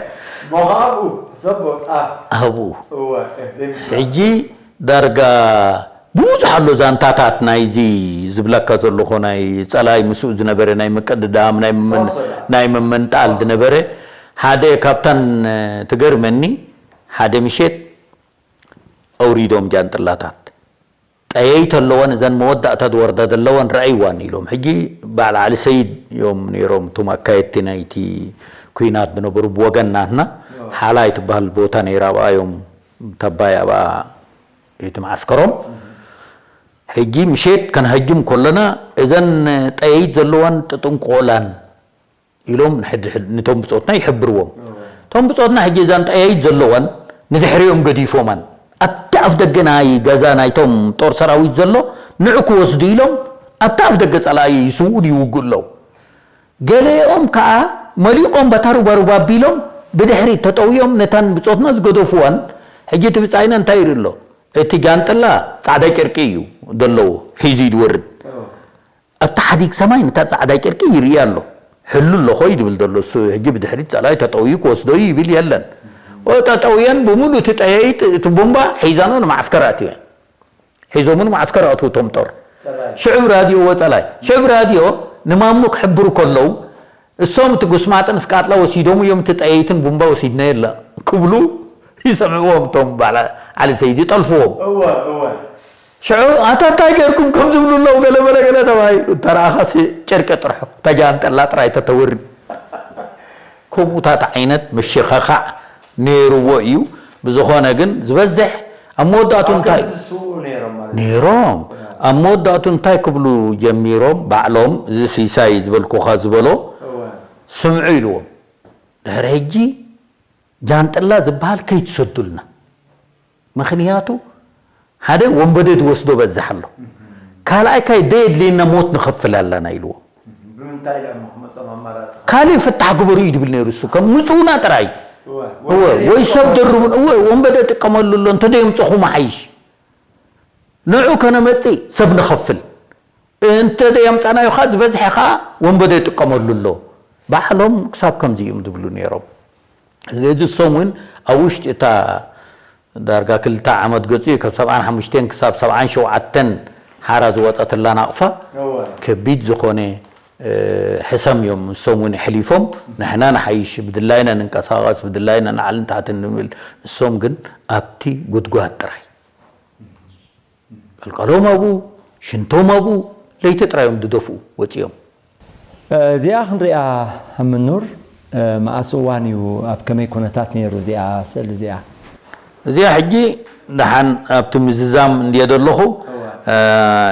ሞኻብኡ ሰቦ ጣፍ ኣብኡ እወ ዘይምስላ። ሕጂ ዳርጋ ብዙሕ ኣሎ ዛንታታት ናይዚ ዝብለካ ዘለኹ ናይ ጸላይ ምስኡ ዝነበረ ናይ ምቅድዳም ናይ ምምን- ተዋስኦ። ናይ ምምንጣል ዝነበረ ሓደ ካብተን ትገርመኒ ሓደ ምሸት ኣውሪዶም ጃንጥላታት ጠየይት ኣለወን እዘን መወዳእታ ዝወርዳ ዘለወን ረኣይዋን ኢሎም ሕጂ ባዕል ዓሊ ሰይድ እዮም ነይሮም እቶም ኣካየድቲ ናይቲ ኩናት ዝነበሩ ብወገን ናትና ሓላይ ትበሃል ቦታ ነይራ ኣብኣ እዮም ተባይ ኣብኣ እቲ መዓስከሮም። ሕጂ ምሸት ከነሀጅም ከለና እዘን ጠየይት ዘለዋን ጥጥንቆላን ኢሎም ንሕድሕድ ንቶም ብጾትና ይሕብርዎም። እቶም ብጾትና ሕጂ እዘን ጠየይት ዘለዋን ንድሕሪኦም ገዲፎማን ኣብቲ ኣፍ ደገ ናይ ገዛ ናይቶም ጦር ሰራዊት ዘሎ ንዑ ክወስዱ ኢሎም ኣብቲ ኣፍ ደገ ጸላኢ ይስውኡን ይውግኡ ኣለዉ። ገለኦም ከኣ መሊቖም በታ ሩባሩባ ኣቢሎም ብድሕሪት ተጠውዮም ነተን ብጾትና ዝገደፉወን። ሕጂ እቲ ብጻይና እንታይ ይርኢ ኣሎ? እቲ ጃንጥላ ጻዕዳ ጨርቂ እዩ ዘለዎ ሒዙ እዩ ዝወርድ። ኣብቲ ሓዲግ ሰማይ ነታ ጻዕዳ ጨርቂ ይርኢ ኣሎ። ሕሉ ኣለኾ እዩ ዝብል ዘሎ እሱ። ሕጂ ብድሕሪት ጸላኢ ተጠውዩ ክወስዶ እዩ ይብል የለን። ጠጠውየን ብምሉእ እቲ ጠየይት እቲ ቡምባ ሒዛኖ ንማዕስከር ኣትወን። ሒዞምን ማዕስከር ኣእትዉ እቶም ጦር። ሽዑ ብራድዮ ወጸላይ። ሽዑ ብራድዮ ንማሙ ክሕብሩ ከለዉ፣ እሶም እቲ ጉስማጥን ስቃጥላ ወሲዶም እዮም፣ እቲ ጠየይትን ቡምባ ወሲድና የለ ክብሉ ይሰምዕዎም እቶም በዓል ዓሊ ሰይድ፣ ይጠልፍዎም። እወ፣ እወ። ሽዑ፣ "ኣታ እንታይ ገይርኩም?" ከም ዝብሉ ኣለዉ፣ ገለ በለ ገለ ተባሂሉ። እንተ ረኣኻሲ ጨርቂ ጥርሑ፣ ተጃንጠላ ጥራይ ተተወሪ። ከምኡታት ዓይነት ምሽኸኻዕ ነይርዎ እዩ። ብዝኾነ ግን ዝበዝሕ ኣብ መወዳእቱ ኣብ እንታይ ክንዲ ዝስውኡ ነይሮም ማለት እዩ። ነይሮም። ኣብ መወዳእቱ እንታይ ክብሉ ጀሚሮም? ባዕሎም፣ እዚ ሲሳይ ዝበልኩኻ ዝበሎ፣ እወ። "ስምዑ" ኢልዎም። ድሕሪ ሕጂ ጃንጥላ ዝበሃል ከይትሰዱልና። ምኽንያቱ ሓደ ወንበደ ዝወስዶ በዝሕ ኣሎ። ካልኣይ ካይ ደየድልየና ሞት ንኸፍል ኣለና ኢልዎ። ብምንታይ ደኣ እሞ ክመጾም ኣማራጺ? ካልእ ፍታሕ ግበሩ እዩ ድብል ነይሩ እሱ። ከም ምጽኡና ጥራይ። እወ፣ እወ፣ ወንበደ ወይ ሰብ ይጥቀመሉ። ደርቡ፣ እወ፣ ወንበደ ጥቀመሉ ኣሎ፣ እንተ ደየምጽኹም ሓይሽ። ንዑ ከነመጽእ ሰብ ንኸፍል። እንተ ደየምጻናዮ ኸኣ ዝበዝሐ ኸኣ ወንበደ ይጥቀመሉ ኣሎ። ባዕሎም ክሳብ ከምዚ እዮም ዝብሉ ነይሮም። ስለዚ እሶም እውን ኣብ ውሽጢ እታ ዳርጋ ክልተ ዓመት ገጹ እዩ፣ ካብ ሰብዓን ሓሙሽተን ክሳብ ሰብዓን ሸውዓተን ሓራ ዝወጸትላ ናቕፋ እወ። ከቢድ ዝኾነ፣ እ፣ ሕሰም እዮም እሶም እውን የሕሊፎም። ንሕና ንሓይሽ፣ ብድላይና ንንቀሳቐስ፣ ብድላይና ንዓሊ ንታሕቲ ንብል፣ እሶም ግን ኣብቲ ጉድጓድ ጥራይ። ቀልቀሎም ኣብኡ፣ ሽንቶም ኣብኡ፣ ለይቲ ጥራይ እዮም ዝደፍኡ ወጺኦም። እዚኣ ክንሪኣ ምኑር፣ መኣስ እዋን እዩ፣ ኣብ ከመይ ኩነታት ነይሩ እዚኣ ስእሊ እዚኣ? እዚኣ ሕጂ ደሓን ኣብቲ ምዝዛም እንድየ ዘለኹ፣ እወ። እ፣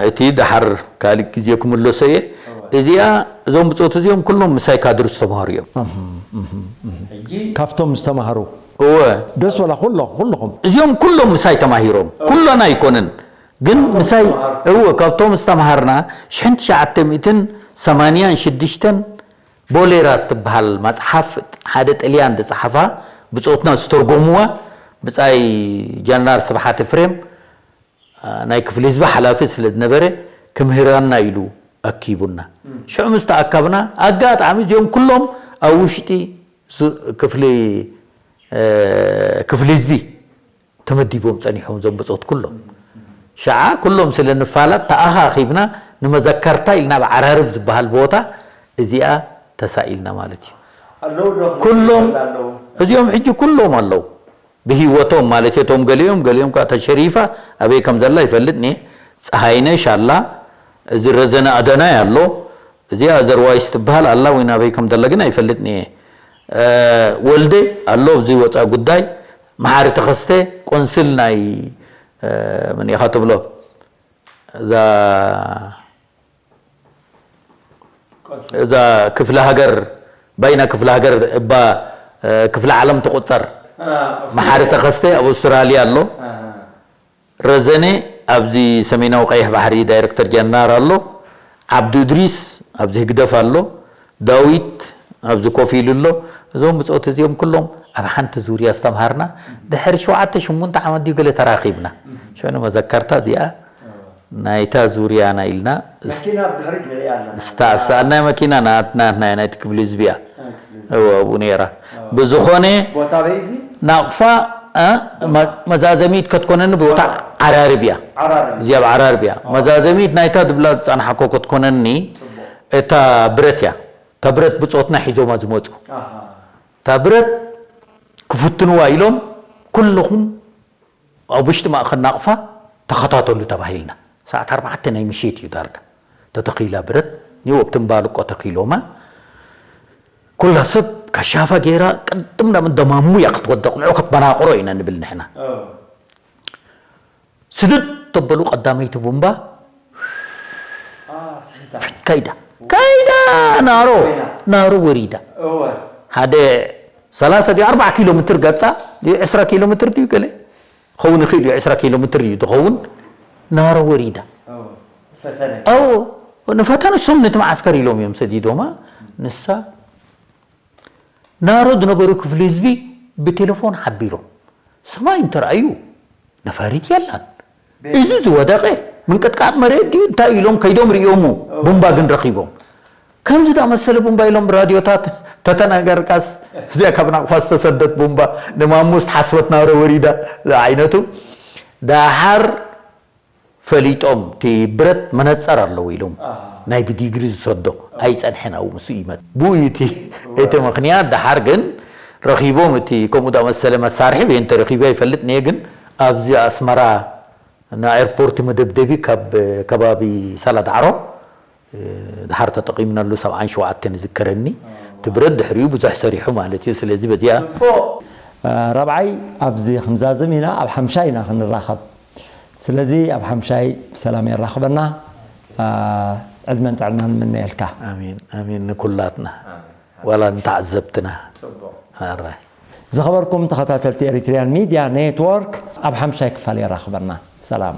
እቲ ደሓር ካልእ ግዜ ክምለሶ እየ። እወ። እዚኣ፣ እዞም ብጾት እዚኦም ኩሎም ምሳይ ካድር ዝተማሃሩ እዮም። እህም፣ እህም፣ እህም። ሕጂ ካብቶም ዝተማሃሩ? እወ። ደስ ወላ ኩሎ-፣ ኩልኹም? እዚኦም ኩሎም ምሳይ ተማሂሮም። እወ። ኩሎና ኣይኮነን። ግን ካብቶም ምሳይ፣ ዝተማሃሩ። እወ፣ ካብቶም ዝተማሃርና፣ ሽሕን ትሽዓተ ሚእትን ሰማንያን ሽዱሽተን ቦሌራ ዝትበሃል መጽሓፍ ሓደ ጥልያን ዝጸሓፋ ብጾትና ዝተርጎምዋ ብጻይ ጀነራል ስብሓት ኤፍሬም፣ አ፣ ናይ ክፍሊ ህዝቢ ሓላፊ ስለ ዝነበረ ክምህረና ኢሉ ኣኪቡና። እም። ሽዑ ምስ ተኣከብና ኣጋጣሚ እዚኦም ኩሎም ኣብ ውሽጢ ሱ-፣ ክፍሊ፣ እ፣ ክፍሊ ህዝቢ ተመዲቦም ጸኒሖም እዞም ብጾት ኩሎም። ሸዓ ኩሎም ስለ ንፋለጥ ተኣኻኺብና ንመዘከርታ ኢልና ኣብ ዓራርብ ዝበሃል ቦታ እዚኣ ተሳኢልና ማለት እዩ። ኣለዉ ዶ? ኩሎም ኣለዉ። እዚኦም ሕጂ ኩሎም ኣለዉ። ብህይወቶም ማለት እቶም ገሊኦም፣ ገሊኦም ከኣ ተሸሪፋ ኣበይ ከም ዘላ ይፈልጥኒ። ጸሃይነሽ ኣላ፣ እዚ ረዘነ ኣደናይ ኣሎ፣ እዚኣ ዘርዋይስ ትበሃል ኣላ ወይ ናበይ ከም ዘላ ግን ኣይፈልጥን እየ። እ፣ ወልደ ኣሎ፣ ኣብዚ ወጻኢ ጉዳይ፣ መሓሪ ተኸስተ፣ ቆንስል ናይ፣ እ፣ መን ኢኻ ትብሎ? እዛ፣ እዛ ክፍለ ሃገር፣ ባይና ክፍለ ሃገር እባ፣ እ፣ ክፍለ ዓለም ትቑጸር። አ፣ መሓሪ ተኸስተ ኣብ ኣውስትራልያ ኣሎ። አ። ረዘነ ኣብዚ ሰሜናዊ ቀይሕ ባሕሪ ዳይረክተር ጀነራል ኣሎ፣ ዓብዱ እድሪስ ኣብዚ ህግደፍ ኣሎ፣ ዳዊት ኣብዚ ኮፍ ኢሉ ኣሎ። እዞም ብጾት እዚኦም ኩሎም ኣብ ሓንቲ ዙርያ ዝተምሃርና፣ ድሕሪ ሸውዓተ ሽሙንተ ዓመት ድዩ ገለ ተራኺብና። ሽዑ ንመዘከርታ እዚኣ ናይታ ዙርያና ኢልና መኪና ብድሕሪት ንሪኣ ኣለና። ዝተኣሳእናይ መኪና ናትና፣ ናይ፣ ናይቲ ክፍሊ ህዝቢ እያ። ናይ ክፍሊ ህዝቢ። እወ፣ ኣብኡ ነይራ። እወ። ብዝኾነ ቦታ ኣበይ እዚ? ናቕፋ፣ እ፣ መ-፣ መዛዘሚት ከትኮነኒ ቦታ ዓራርብ እያ። ዓራርብ። እዚኣ ኣብ ዓራርብ እያ። እወ። መዛዘሚት ናይታ ድብላ ዝጸናሕኮ ከትኮነኒ ጽቡቕ። እታ ብረት እያ። እታ ብረት ብጾትና ሒዞማ ዝመጹ። ኣሃ። እታ ብረት ክፍትንዋ ኢሎም ኩልኹም ኣብ ውሽጢ ማእከል ናቕፋ ተኸታተሉ ተባሂልና። ሰዓት ኣርባዕተ ናይ ምሽት እዩ ዳርጋ። ተተኺላ ብረት፣ ኒው ኣብቲ እምባልቆ ተኺሎማ። ኩላ ሰብ ካሻፋ ገይራ ቅድም ናብ እንዳ ማሙ እያ ክትወድቕ፣ ንዑ ክትበናቕሮ ኢና ንብል ንሕና። ኦ። ስድድ ተበሉ ቀዳመይቲ ቡምባ አ፣ ስሒታ። ከይዳ። ከይዳ ናሮ፣ ኮይና። ናሮ ወሪዳ። እወ። ሓደ ሰላሳ ድዩ ኣርባዓ ኪሎ ሜትር ገጻ ድዩ ዕስራ ኪሎ ሜትር ድዩ ገለ? ክኸውን ይኽእል እዩ፣ ዕስራ ኪሎ ሜትር እዩ ዝኸውን። ናሮ ወሪዳ። እወ። ፈተነ። ኣዎ፣ ንፈተነ እሶም ነቲ መዓስከር ኢሎም እዮም ሰዲዶማ። ንሳ ናሮ ዝነበሩ ክፍሊ ህዝቢ ብቴሌፎን ሓቢሮም። ሰማይ እንተረኣዩ ነፋሪት የላን። ቤት። እዚ ዝወደቐ ምንቅጥቃጥ መሬት ድዩ እንታይ ኢሎም ከይዶም ርእዮሙ። እወ። ቡምባ ግን ረኺቦም። ከምዚ ዳመሰለ ቡምባ ኢሎም ራድዮታት ተተናገርካስ እዚኣ ካብ ናቕፋ ዝተሰደት ቡምባ ንማሙስ ትሓስበት ናብረ ወሪዳ ዝዓይነቱ። ደሓር ፈሊጦም፣ እቲ ብረት መነጸር ኣለዎ ኢሎም ናይ ብዲግሪ ዝሰዶ ኣይጸንሐን፣ ኣብኡ ምስ ይመት ብኡ እዩ እቲ እቲ ምኽንያት። ደሓር ግን ረኺቦም፣ እቲ ከምኡ ዳመሰለ መሳርሒ ወይ እንተ ረኺቡ ኣይፈልጥን እየ፣ ግን ኣብዚ ኣስመራ ንኤርፖርት መደብደቢ ካብ ከባቢ ሳላ ዳዕሮ ድሓር ተጠቒምናሉ። ሰብዓን ሸውዓተን ይዝከረኒ። እቲ ብረት ድሕሪኡ ብዙሕ ሰሪሑ ማለት እዩ። ስለዚ በዚኣ ራብዓይ ኣብዚ ክንዛዝም ኢና፣ ኣብ ሓምሻይ ኢና ክንራኸብ። ስለዚ ኣብ ሓምሻይ ብሰላም የራኽበና። ዕድመን ጥዕናን ንምነየልካ። ኣሜን ኣሜን። ንኩላትና ዋላ ንተዓዘብትና። ሕራይ። ዝኸበርኩም ተኸታተልቲ ኤሪትሪያን ሚድያ ኔትወርክ፣ ኣብ ሓምሻይ ክፋል የራኽበና። ሰላም።